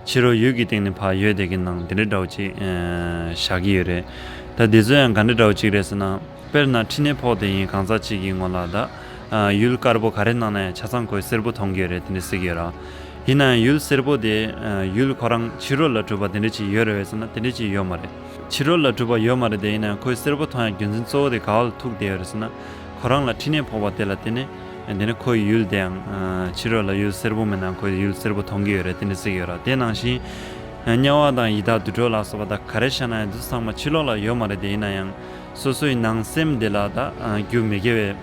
ཕྱི་རོལ་ཡུལ་གྱི་སྟེང་ནས་ཕར་ཡོད་བསྡད་མཁན་དང་དེ་འདྲ་འདྲ་བོ་ཅིག་ཨ་བཞག་གི་ཡོད་རེད། ད་དེ་ཚོ་ཡང་ག་འདྲ་འདྲ་བོ་ཅིག་རེད་ཟེར་ན། དཔེར་ན་འཕྲིན་ལས་ཕོག་བསྡད་མཁན་གང་ཟག་ཅིག་གི་ངོ་ལ་ད་ཨ་ཡུལ་དཀར་པོ་ག་རེ་སྣང་ན་ཡང་ཆ་ཚང་ཁོས་སེར་པོ་མཐོང་གི་ཡོད་རེད། དེ་འདྲ་ཟེར་གི་ཡོད་ར། ཡིན་ན་ཡང་ཡུལ་སེར་པོ་དེ་ཨ་ཡུལ་ཁོ་རང་ཕྱི་རོལ་ལ་གྲུབ་པ་དེ་འདྲ་ཅིག་ཡོད་རེད་པས་ཟེར་ན། དེ་འདྲ་ཅིག་ཡོད་མ་རེད། ཕྱི་རོལ་ལ་གྲུབ་པ་ཡོད་མ་རེད་དེ། ཡིན་ན་ཡང་ཁོས་སེར་པོ་མཐོང་ཡ་རྒྱུ་མཚན་གཙོ་བོ་དེ་ག་བ་ལ་ཐུག་བསྡད་ཡོད་རེད་ཟེར་ན། ཁོ་རང་ལ་འཕྲིན་ལས་ཕོག་པ་དེ་ལ་བརྟེན་ནས། དེ་ནས་ཁོའི་ཡུལ་དེའང་ཨ་ཕྱི་རོལ་ལ་ཡུལ་སེར་པོ་མིན་ན་ཁོའི་ཡུལ་སེར་པོ་མཐོང་གི་ཡོད་རེད། དེ་འདྲ་ཟེར་གི་ཡོད་ར། དེ་ནང་བཞིན་ཨ་དམྱལ་བ་དང་ཡི་དྭགས་དུད་འགྲོ་ལ་སོགས་པ་དང་ག་རེ་བཞག་ན་ཡང་དེ་ཚོ་ཚང་མ་ཕྱི་ལོགས་ལ་ཡོད་མ་རེད་དེ། ཡིན་ན་ཡང་སོ་སོའི་ནང་སེམས་དེ་ལ་ད་ཨ་རྒྱུ་མི་དགེ་བའི་ཨ་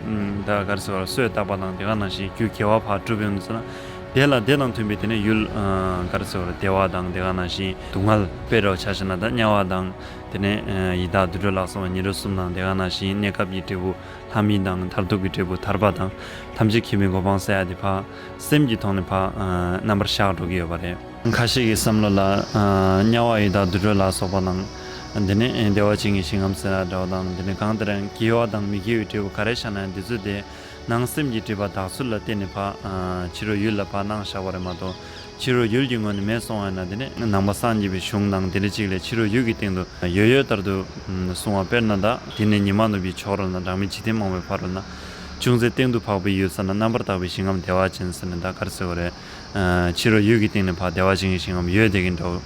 ད་ག་རེ་ཟེར་བ་རེད། གསོས་བཏབ་པ་དང་དེ་ག་ནང་བཞིན་རྒྱུ་དགེ་བ་ཕར་བསྒྲུབས་ཡོང་དུས་ཙ་ན། དེ་ལ་དེ་དང་མཐུན་པའི་དེ་ནས་ཡུལ་ཨ་ག་རེ་ཟེར་བ་རེད། བདེ་བ་དང་དེ་ག་ནང་བཞིན་སྡུག་བསྔལ། དཔེ་འདྲ་བོ་ཆ་བཞག་ན་ད་དམྱལ་བ་དང་། དེ་ནས་ཨ་ཡི་དྭགས་དུད་འགྲོ་ལ་སོགས་པ་ངན་འགྲོ་གསུམ་དང་། དེ་ག་ནང་བཞིན་གནས་སྐབས་ཀྱི་འབྲས་བུ་ལྷ་མིན་དང་། མཐར་ཐུག་གི་འབྲས་བུ་ཐར་པ་དང་། ཐམས་ཅད་མཁྱེན་པའི་གོ་འཕང་ཟེར་ཡ་དེ་ཕར་སེམས་ཀྱི་ཐོག་ནས་ཕར་ཨ་རྣམ་པར་བཞག་འགྲོ་གི་ཡོད་པ་རེད། ཁ་ཤས་ཀྱི་བསམ་བློ་ལ་ཨ་དམྱལ་བ་ཡི་དྭགས་དུད་འགྲོ་ལ་སོགས་པ་དང་། དེ་ནས་ཨ་བདེ་བ་ཅན་གྱི་ཞིང་ཁམས་ཟེར་ཡ་འདྲ་བོ་དང་། དེ་ནས་གང་ལྟར་ཡང་དགེ་བ་དང་མི་དགེ་བའི་འབྲས་བུ་ག་རེ་བཞག་ན་ཡང་དེ་ཚོ་དེ་ནང་སེམས་ཀྱི་སྒྲིབ་པ་དག་ཚུལ་ལ་བརྟེན་ནས་ཕར་ཨ་ཕྱི་རོལ་ཡུལ་ལ་ཕར་གནང་བཞག་པ་རེད་མ་གཏོགས། ཕྱི་རོལ་ཡུལ་གྱི་ངོས་ནས་མེད་སོང་བ་ཡིན་ན། དེ་ནས་ནང་པ་སངས་རྒྱས་པའི་གཞུང་དང་དེ་འདྲ་ཅིག་ལས་ཕྱི་རོལ་ཡུལ་གྱི་སྟེང་དུ་ཡོད་ཡོད་ལྟར་དུ་ཨ་གསུངས་པ། དཔེར་ན་ད་དེ་ནས་ཉི་མ་ནུབ་པའི་ཕྱོགས་རོལ་ན། གྲངས་མེད་འཇིག་རྟེན་མང་པོའི་ཕ་རོལ་ན། ཅུང་ཟད་སྟེང་དུ་འཕགས་པའི་ཡུལ་ཟེར་ན། རྣམ་པར་དག་པའི་ཞིང་ཁམས་བདེ་བ་ཅན་ཟེར་ནས། ད་ག་རེ་ཟེར་བ་རེད། ཨ་ཕྱི་རོལ་ཡུལ་གྱི་སྟེང་ནས་ཕར་བདེ་བ་ཅན་གྱི་ཞིང་ཁམས་ཡོད་བསྡད་མཁན་འདྲ་བོ།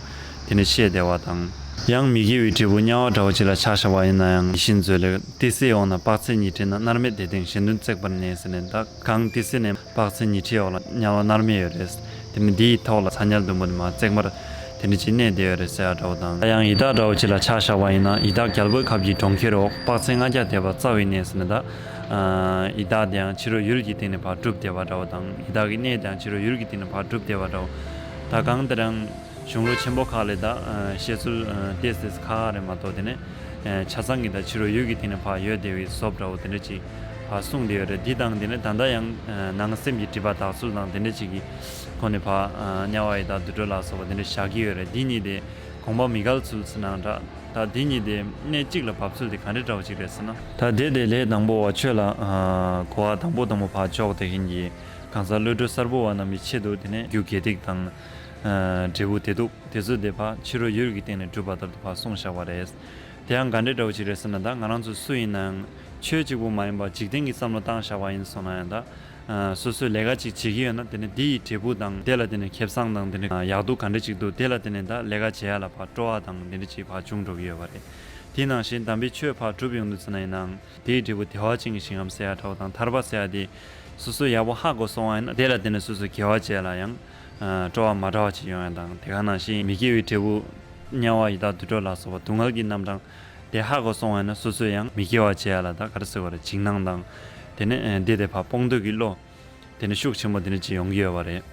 དེ་ནས་ཤེས་བདེ་བ་དང་། ཡང་མི་དགེ་བའི་འབྲས་བུ་དམྱལ་བ་འདྲ་བོ་ཅིག་ལ་ཆ་བཞག་པ་ཡིན་ན་ཡང་། ཡིད་བཞིན་མཛོད་ལས། ཏི་སེ་འོག་ན་དཔག་ཚད་ཉི་ཁྲི་ན། མནར་མེད་བདེ་སྟེང་གཞན་དོན་བརྩེགས་པར་གནས་ཟེར་ནས། ད་གངས་ཏི་སེ་ནས་དཔག་ཚད་ཉི་ཁྲི་འོག་ལ་དམྱལ་བ་མནར་མེད་ཡོད་རེད། དེ་ནས་འདིའི་ཐོག་ལ་ཚ་དམྱལ་ཟླུམ་པོ་ནས་མར་བརྩེགས་མར་དེ་འདྲ་ཅིག་གནས་བསྡད་ཡོད་རེད་ཟེར་ཡ་འདྲ་བོ་དང་། ད་ཡང་ཡི་དྭགས་འདྲ་བོ་ཅིག་ལ་ཆ་བཞག་པ་ཡིན་ན། ཡི་དྭགས་རྒྱལ་པོའི་ཁབ་ཀྱི་གྲོང་ཁྱེར་འོག་དཔག་ཚད་ལྔ་བརྒྱ་འདས་པ་རྩ་བའི་གནས་ཟེར་ནས། ད་ཨ་ཡི་དྭགས་དེའང་ཕྱི་རོལ་ཡུལ་གྱི་སྟེང་ནས་ཕར་གྲུབ་བསྡད་པ་འདྲ་བོ་དང་། ཡི་དྭགས་ཀྱི་གནས་དེའང་ཕྱི་རོལ་ཡུལ་གྱི་སྟེང་ནས་ཕར་གྲུབ་བསྡད་པ་འདྲ་བོ། ད་གང་ལྟར་ཡང་གཞུང་ལུགས་ཆེན་པོ་ཁག་ལས་ད་ཨ་བཤད་ཚུལ་ཨ་ཏོག་ཙམ་ཁག་ཁག་རེད་མ་གཏོགས། དེ་ནས་ཨ་ཆ་ཚང་གི་ད་ཕྱི་རོལ་ཡུལ་གྱི་སྟེང་ནས་ཕར་ཡོད་བསྡད་པའི་བཟོ་འདྲ་བོ་དེ་འདྲ་ཅིག་ཕར་གསུངས་བསྡད་ཡོད་རེད། འདི་དང་དེ་ནས་ད་ལྟ་ཡང་ཨ་ནང་སེམས་ཀྱི་སྒྲིབ་པ་དག་ཚུལ་དང་དེ་འདྲ་ཅིག་གི་སྒོ་ནས་ཕར་ཨ་དམྱལ་བ་ཡི་དྭགས་དུད་འགྲོ་ལ་སོགས་པ་དེ་འདྲ་བཞག་གི་ཡོད་རེད། འདི་གཉིས་དེ་དགོངས་པ་མི་འགལ་ཚུལ་ཟེར་ན་འདྲ། ད་འདི་གཉིས་དེ་གནས་གཅིག་ལ་བབས་ཚུལ་དེ་ག་འདྲ་འདྲ་བོ་ཅིག་རེད་ཟེར་ན། ད་དེ་དེ་ལས་དང་པོ་བ་ཆོས་ལ་ཨ་གོ་བ་དང་པོ་དང་པོ་ཕར་འཇོག་བསྡད་མཁན་གྱི་གང་ཟག་བློ་གྲོས་གསར་བུ་བ་རྣམས་ཀྱི་ཆེད་དུ། དེ་ནས་རྒྱུ་དགེ་སྡིག་དང་ཨ་འབྲས་བུ་བདེ་སྡུག་དེ་ཚོ་དེ་ཕར་ཕྱི་རོལ་ཡུལ་གྱི་སྟེང་ནས་གྲུབ་པ་ལྟར་དུ་ཕར་གསུངས་བཞག་པ་རེད། དེ་ཡང་ག་འདྲ་འདྲ་བོ་ཅིག་རེད་ཟེར་ན། ད་ང་རང་ཚོ་སུ་ཡིན་ནའང་ཆོས་གཅིག་པུ་མ་ཡིན་པར་འཇིག་རྟེན་གྱི་བསམ་བློ་བཏང་བཞག་པ་ཡིན་སོང་ན་ཡང་། ད་ཨ་སོ་སོས་ལས་ཀ་ཅིག་བྱེད་ཀྱི་ཡོད་ན། དེ་ནས་དེ་ཡི་འབྲས་བུ་དང་། དེ་ལ་དེ་ནས་ཁེ་བཟང་དང་། དེ་ནས་ཡག་སྡུག་ག་འདྲ་ཅིག་འདུག་དེ་ལ་དེ་ནས་ད་ལས་ཀ་བྱེད་ཡ་ལ་ཕར་སྤྲོ་བ་དང་དེ་འདྲ་ཅིག་ཕར་བྱུང་འགྲོ་གི་ཡོད་པ་རེད། དེ་ནང་བཞིན་དམ་པའི་ཆོས་ཕར་སྒྲུབ་ཡོང་དུས་ཙམ་ན་ཡིན་ནའང་། དེའི་འབྲས་བུ་བདེ་བ་ཅན་གྱི་ཞིང་ཁམས་ཟེར་ཡ་འདྲ་བོ་དང་། ཐར་པ་ཟེར་ཡ་དེ་སོ་སོས་ཡག་པོ་ཧ་གོ་སོང་བ་ཡིན་ན། དེ་ལ་དེ་ནས་སོ་སོས་དགེ་བ་བྱེད་ཡ་ལ་ཡང་ཨ་སྤྲོ་བ་མ་འདྲ་བ་ཅིག་ཡོང་ཡ་དང་། དེ་ག་ནང་བཞིན་མི་དགེ་བའི་འབྲས་བུ་དམྱལ་བ་ཡི་དྭགས་དུད་འགྲོ་ལ་སོགས་པ་སྡུག་བསྔལ་གྱི་རྣམ་གྲངས་དེ་ཧ་གོ་སོང་བ་ཡིན་ན། སོ་སོས་ཡང་མི་དགེ་བ་བྱེད་ཡ་ལ་ད་ག་རེ་ཟེར་བ་རེད། འཇིགས་སྣང་དང་། དེ་ནས་ཨ་འདི་དེ་ཕར་སྤོང་འདོད་ཀྱི་བློ་དེ་ནི་ཤུགས་ཆེན་པོ་དེ་འདྲ་ཅིག་ཡོང་གི་ཡོད་པ་རེད།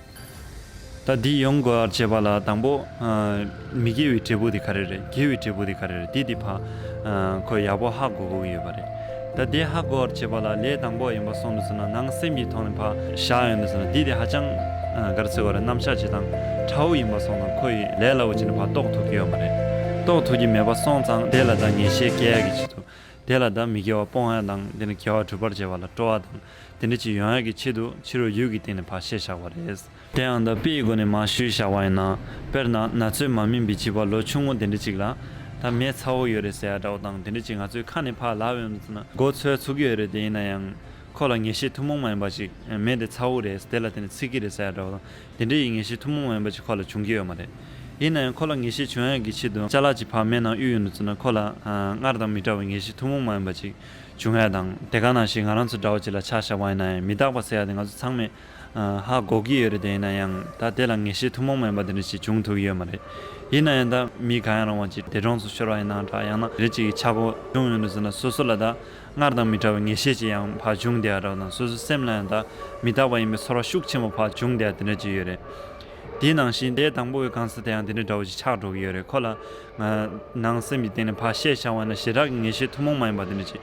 ད་འདི་ཡོང་དགོས་པར་བྱེད་པ་ལ་དང་པོ་ཨ་མི་དགེ་བའི་འབྲས་བུ་དེ་ག་རེ་རེད། དགེ་བའི་འབྲས་བུ་དེ་ག་རེ་རེད། འདི་དེ་ཕར་ཨ་ཁོས་ཡག་པོ་ཧ་གོ་དགོས་ཀྱི་ཡོད་པ་རེད། ད་དེ་ཧ་གོ་བར་བྱེད་པ་ལ་ལས་དང་པོ་ཡིན་པ་སོང་དུས་ཙམ་ན། ནང་སེམས་ཀྱི་ཐོག་ནས་ཕར་བཞག་ཡོང་དུས་ཙམ་ན། འདི་དེ་ཧ་ཅང་ ཨ་ག་རེ་ཟེར་དགོས་རེད། རྣམ་གཞག་བྱེད་སྟངས་ཕྲ་བོ་ཡིན་པ་སོང་ཙང་ཁོ་ཡི་ལས་སླ་བོ་བྱས་ནས་ཕར་རྟོགས་ཐུབ་ཀྱི་ཡོད་མ་རེད། རྟོགས་ཐུབ་ཀྱི་མེད་པ་སོང་ཙང་དེ་ལ་ད་ངེས་ཤེས་སྐྱེ་ཡག་གི་ཆེད་དུ། དེ་ལ་ད་མི་དགེ་བ་སྤོང་ཡ་དང་དེ་ནི་དགེ་བ་སྒྲུབ་པར་བྱེད་པ་ལ་སྤྲོ་བ་དང་དེ་འདྲ་ཅིག་ཡོང་ཡ་གི་ཆེད་དུ་ཕྱི་རོལ་ཡུལ་གྱི་སྟེང་ནས་ཕར་བཤད་བཞག་པ་རེད། དེ་ཡང་ད་དཔེའི་སྒོ་ནས་མར་ཞུས་བཞག་པ་ཡིན་ན། དཔེར་ན་ན་ཚོད་མ་སྨིན་པའི་བྱིས་པ་ལོ་ཆུང་ངུ་དེ་འདྲ་ཅིག་ལ་ད་མེ་ཚ་བོ་ཡོད་རེད་ཟེར་ཡ་འདྲ་བོ་དང་དེ་འདྲ་ཅིག་ང་ཚོའི་ཁ་ནས་ཕར་ལབ་ཡོང་དུས་ཙམ་ན་མགོ་ཚོས་ཚུགས་ཀྱི་ཡོད་རེད། དེ་ཡིན་ན་ཡང་ཁོ་ལ་ངེས་ཤེས་ཐུན་མོང་མ་ཡིན་པ་ཅིག་མེ་དེ་ཚ་བོ་རེད། དེ་ལ་དེ་ནི་ཚིག་གི་རེད་ཟེར་ཡ་འདྲ་བོ་དང་དེ་འདྲ་ཡི་ངེས་ཤེས་ཐུན་མོང་མ་ཡིན་པ་ཅིག་ཁོ་ལ་འབྱུང་གི་ཡོད་མ་རེད། ཡིན་ན་ཡང་ཁོ་ལ་ངེས་ཤེས་འབྱུང་ཡ་གི་ཆེད་དུ་ཅ་ལག་ཅིག་ཕར་མེ་ནང་གཡུགས་ཡོང་དུས་ཙམ་ན་ཁོ་ལ་ཨ་སྔར་དང་མི་འདྲ་བའི་ངེས་ཤེས་ཐུན་མོང་མ་ཡིན་པ་ཅིག་འབྱུང་ཡ་དང་། དེ་ག་ནང་བཞིན་ང་རང་ཚོ་འདྲ་བོ་ཅིག་ལ་ཆ་བཞག་པ་ཡིན་ན་ཡང་མི་རྟག་པ་ཟེར་ཡ་དེ་ང་ཚོ་ཚང་མས་ཨ་ཧ་གོ་གི་ཡོད་རེད། དེ་ཡིན་ན་ཡང་ད་དེ་ལ་ངེས་ཤེས་ཐུན་མོང་མ་ཡིན་པ་དེ་འདྲ་ཞིག་འབྱུང་ཐུབ་ཀྱི་ཡོད་མ་རེད། ཡིན་ན་ཡང་ད་མི་གང་ཡང་རུང་བ་ཅིག་འདས་གྲོངས་སུ་ཤོར་བ་ཡིན་ན་འདྲ། ཡང་ན་རེ་ཅིག་གི་ཆག་སྒོ་བྱུང་ཡོང་དུས་ཙམ་ན་སོ་སོ་ལ་ད་སྔར་དང་མི་འདྲ་བའི་ངེས་ཤེས་ཅིག་ཡང་ཕར་འབྱུང་བསྡད་ཡ་འདྲ་བ་དང་། སོ་སོའི་སེམས་ལ་ཡང་ད་མི་རྟག་པ་ཡིན་པའི་ཚོར་བ་ཤུགས་ཆེན་པོ་ཕར་འབྱུང་བསྡད་ཡ་དེ་འདྲ་ཅིག་ཡོད་རེད། དེའི་ནང་བཞིན་དེའི་དང་པོའི་གང་ཟག་དེ་ཡང་དེ་འདྲ་འདྲ་བོ་ཅིག་ཆགས་འགྲོ་གི་ཡོད་རེད། ཁོ་ལ་ང་ནང་སེམས་ཀྱི་སྟེང་ནས་ཕར་བཤད་བཞག་པ་ན་ཞེ་དྲག་གི་ངེས་ཤེས་ཐུན་མོང་མ་ཡིན་པ་དེ་འདྲ་ཅིག་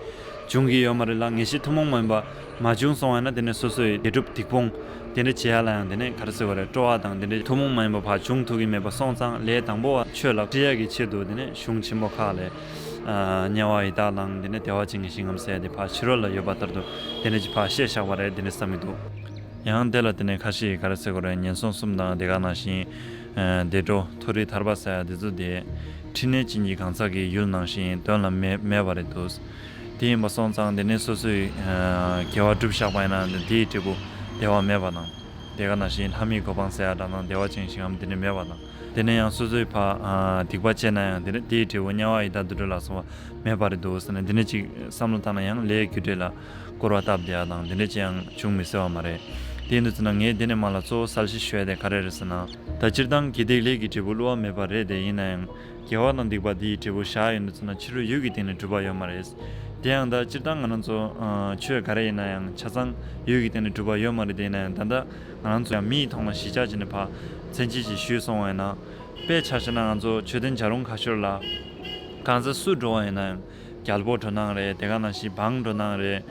འབྱུང་གི་ཡོད་མ་རེད་ལ། ངེས་ཤེས་ཐུན་མོང་མ་ཡིན་པ་མ་བྱུང་སོང་བ་ཡིན་ན་དེ་ནས་སོ་སོའི་དགེ་སྒྲུབ་སྡིག་སྤོང་དེ་འདྲ་བྱེད་ཡ་ལ་ཡང་དེ་ནས་ག་རེ་ཟེར་བ་རེད། སྤྲོ་བ་དང་དེ་འདྲ་ཐུན་མོང་མ་ཡིན་པ་ཕར་འབྱུང་ཐུབ་ཀྱི་མེད་པ་སོང་ཙང་ལས་དང་པོ་བ་ཆོས་ལ་ཁྲིད་ཡ་གི་ཆེད་དུ་དེ་ནས་གཞུང་ཆེན་པོ་ཁག་ལས་ཨ་དམྱལ་བ་ཡི་དྭགས་དང་དེ་ནས་བདེ་བ་ཅན་གྱི་ཞིང་ཁམས་ཟེར་ཡ་དེ་ཕར་ཕྱི་རོལ་ལ་ཡོད་པ་ལྟར་དུ་དེ་འདྲ་ཅིག་ཕར་བཤད་བཞག་པ་རེད། དེ་འདྲ་བསམ་གྱི་འདུག་ཡང་དེ་ལ་དེ་ནས་ཁ་ཤས་ག་རེ་ཟེར་དགོས་རེད། ངན་སོང་གསུམ་དང་དེ་ག་ནང་བཞིན་ཨ་བདེ་འགྲོ་མཐོ་རིས་ཐར་པ་ཟེར་ཡ་དེ་ཚོ་དེ་འཕྲིན་ལས་ཅན་གྱི་གང་ཟག་གི་ཡུལ་ནང་བཞིན་དོན་ལ་མེད་མེད་པ་རེད་འདུག་དེ་ཡིན་པ་སོང་ཙང་དེ་ནས་སོ་སོའི་ཨ་དགེ་བ་བསྒྲུབས་བཞག་པ་ཡིན་ན་དེའི་འབྲས་བུ་བདེ་བ་མེད་པ་དང་། དེ་ག་ནང་བཞིན་ལྷ་མིའི་གོ་འཕང་ཟེར་ཡ་འདྲ་དང་བདེ་བ་ཅན་ཞིང་ཁམས་དེ་འདྲ་མེད་པ་དང་། དེ་ནས་ཡང་སོ་སོའི་ཕ་ཨ་སྡིག་པ་བྱས་ན་ཡང་དེ་ནས་དེའི་འབྲས་བུ་དམྱལ་བ་ཡི་དྭགས་དུད་འགྲོ་ལ་སོགས་པ་མེད་པ་རེད་འདུག་ཟེར་ནས་དེ་འདྲ་ཅིག་བསམ་བློ་བཏང་ན་ཡང་ལས་རྒྱུ་འབྲས་ལ་སྐོར་བ་བཏབ་བསྡད་ཡ་དང་དེ་འདྲ་ཅིག་ཡང་བྱུང་མི་སྲིད་པ་མ་རེད། དེ་ཡིན་དུས་ཙམ་ན་ངས་དེ་ནས་མར་ལ་གཙོ་བོ་གསལ་བཤད་ཞུ་ཡ་དེ་ག་རེ་རེད་ཟེར་ན། ད་སྤྱིར་བཏང་དགེ་སྡིག་ལས་ཀྱི་འབྲས་བུ་བསླུ་བ་མེད་པ་རེད། དེ་ཡིན་ན་ཡང་དགེ་བ་དང་སྡིག་པ་འདི་ཡི་འབྲས་བུ་བཞག་ཡོང་དུས་ཙམ་ན་ཕྱི་རོལ་ཡུལ་གྱི་སྟེང་ནས་གྲུབ་པ་ཡོད་མ་རེད། དེ་ཡང་ད་སྤྱིར་བཏང་ང་རང་ཚོ་ཨ་ཆོས་ག་རེ་ཡིན་ན་ཡང་ཆ་ཚང་ཡུལ་གྱི་སྟེང་ནས་གྲུབ་པ་ཡོད་མ་རེད། དེ་ཡིན་ན་ཡང་ད་ལྟ་ང་རང་ཚོ་ཡང་མིའི་ཐོག་ནས་གཞིས་ཆགས་ཅིག་ནས་ཕར་མཚན་གཞི་ཅིག་ཞུས་སོང་བ་ཡིན་ན། དཔེ་ཆ་བཞག་ན་ང་ཚོ་མཆོད་རྟེན་བྱ་རུང་ཁ་ཤོར་ལ་གང་ཟག་སུ་འགྲོ་བ་ཡིན་ན་ཡང་རྒྱལ་པོ་འགྲོ་སྣང་རེད། དེ་ག་ནང་བཞིན་འབངས་འགྲོ་སྣང་རེད།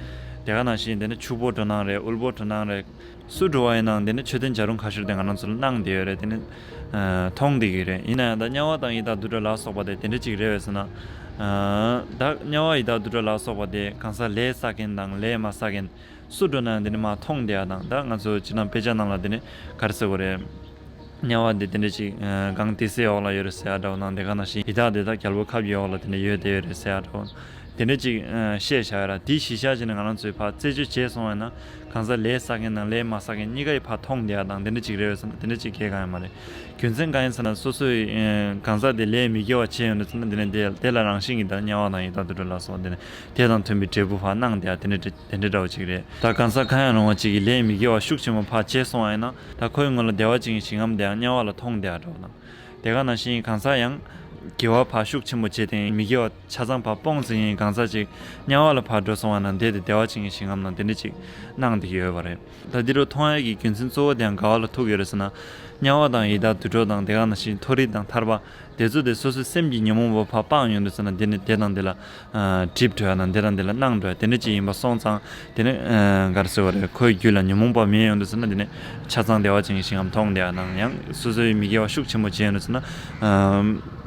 དེ་ག་ནང་བཞིན་དེ་ནས་ཕྱུག་པོ་འགྲོ་སྣང་རེད། དབུལ་པོ་འགྲོ་སྣང་རེད། སུ་འགྲོ་བ་ཡིན་ནའང་དེ་ནས་མཆོད་རྟེན་བྱ་རུང་ཁ་ཤོར་དེ་ང་རང་ཚོ་ལ་གནང་བསྡད་ཡོད་རེད། དེ་ནས་ཨ་མཐོང་བསྡད་ཀྱི་རེད། ཡིན་ན་ཡང་ད་དམྱལ་བ་དང་ཡི་དྭགས་དུད་འགྲོ་ལ་སོགས་པ་དེ་དེ་འདྲ་ཅིག་རེད་བས་ཟེར་ན། ཨ་ད་དམྱལ་བ་ཡི་དྭགས་དུད་འགྲོ་ལ་སོགས་པ་དེ་གང་ཟག་ལས་བསགས་མཁན་དང་ལས་མ་བསགས་མཁན་སུ་འགྲོ་ན་ཡང་དེ་ནས་མར་མཐོང་བསྡད་ཡ་དང་། ད་ང་ཚོ་སྤྱིར་བཏང་དཔེ་ཆ་ནང་ལ་དེ་ནས་ག་རེ་ཟེར་དགོས་རེད། དམྱལ་བ་འདི་དེ་འདྲ་ཅིག་ཨ་གངས་ཏི་སེའི་འོག་ལ་ཡོད་རེད་ཟེར་ཡ་འདྲ་བོ་དང་། དེ་ག་ནང་བཞིན་ཡི་དྭགས་དེ་དག་རྒྱལ་པོ་ཁབ་ཀྱི་འོག་ལ་དེ་འདྲ་ཡོད་བསྡད་ཡོད་རེད་ཟེར་ཡ་འདྲ་བོ་དེ་འདྲ་ཅིག་ཨ་བཤད་བཞག་ཡ་ར། དེའི་གཞི་བཞག་བྱས་ནས་ང་རང་ཚོས་ཕར་རྩད་གཅོད་བྱས་སོང་བ་ཡིན་ན་གང་ཟག་ལས་བསགས་མཁན་དང་ལས་མ་བསགས་མཁན་གཉིས་ཀ་ཡི་ཕར་མཐོང་བསྡད་ཡ་དང་དེ་འདྲ་ཅིག་རེད་བས་ཟེར་ན་དེ་འདྲ་ཅིག་གང་ཡང་མ་རེད། རྒྱུ་མཚན་གང་ཡིན་ཟེར་ན་སོ་སོའི་ཨ་གང་ཟག་དེ་ལས་མི་དགེ་བ་བྱས་ཡོང་དུས་ཟེར་ན་དེ་ནས་དེ་དེ་ལ་རང་བཞིན་གྱིས་ད་དམྱལ་བ་དང་ཡི་དྭགས་དུད་འགྲོ་ལ་སོགས་དེ་ནས་དེ་དང་མཐུན་པའི་འབྲས་བུ་ཕར་གནང་བསྡད་ཡ་དེ་འདྲ་དེ་འདྲ་འདྲ་བོ་ཅིག་རེད། ད་གང་ཟག་གང་ཡང་རུང་བ་ཅིག་གིས་ལས་མི་དགེ་བ་ཤུགས་ཆེན་པོ་ཕར་བྱས་སོང་བ་ཡིན་ན། ད་ཁོའི་སྔོན་ལ་བདེ་བ་ཅན་གྱི་ཞིང་ཁམས་དེ་ཡང་དམྱལ་བ་ལ་མཐོང་བསྡད་ཡ་འདྲ་བོ་དང་། དེ་ག་ནང་བཞིན་གང་ཟག་ཡང་དགེ་བ་ཕར་ཤུགས་ཆེན་པོ་བྱས་ཏེ་མི་དགེ་བ་ཆ་ཚང་ཕར་སྤོང་ཟིན་མཁན་གང་ཟག་ཅིག་དམྱལ་བ་ལ་ཕར་འགྲོ་སོང་བ་ན་དེ་དེ་བདེ་བ་ཅན་གྱི་ཞིང་ཁམས་ནང་དེ་འདྲ་ཅིག་གནང་བསྡད་ཀྱི་ཡོད་པ་རེད། ད་འདི་རུ་མཐོང་ཡ་གི་རྒྱུ་མཚན་གཙོ་བོ་དེ་ཡང་ག་བ་ལ་ཐུག་ཡོད་རེད་ཟེར་ན། དམྱལ་བ་དང་ཡི་དྭགས་དུད་འགྲོ་དང་དེ་ག་ནང་བཞིན་མཐོ་རིས་དང་ཐར་པ། དེ་ཚོ་དེ་སོ་སོའི་སེམས་ཀྱི་ཉོན་མོངས་པ་ཕར་སྤངས་ཡོང་དུས་ཙམ་ན་དེ་ནི་དེ་དང་དེ་ལ་ཨ་སྒྲིབ་འགྲོ་ཡ་དང་དེ་དང་དེ་ལ་སྣང་འགྲོ་ཡ་དེ་འདྲ་ཅིག་ཡིན་པ་སོང་ཙང་། དེ་ནི་ཨ་ག་རེ་ཟེར་བ་རེད། ཁོའི་རྒྱུད་ལ་ཉོན་མོངས་པ་མེད་ཡོང་དུས་ཙམ་ན་དེ་ནི་ཆ་ཚང་བདེ་བ་ཅན་གྱི་ཞིང་ཁམས་མཐོང་བསྡད་ཡ་དང་། ཡང་སོ་སོའི་མི་དགེ་བ་ཤུགས་ཆེན་པོ་བྱས་ཡོང་དུས་ཙམ་ན་ཨ་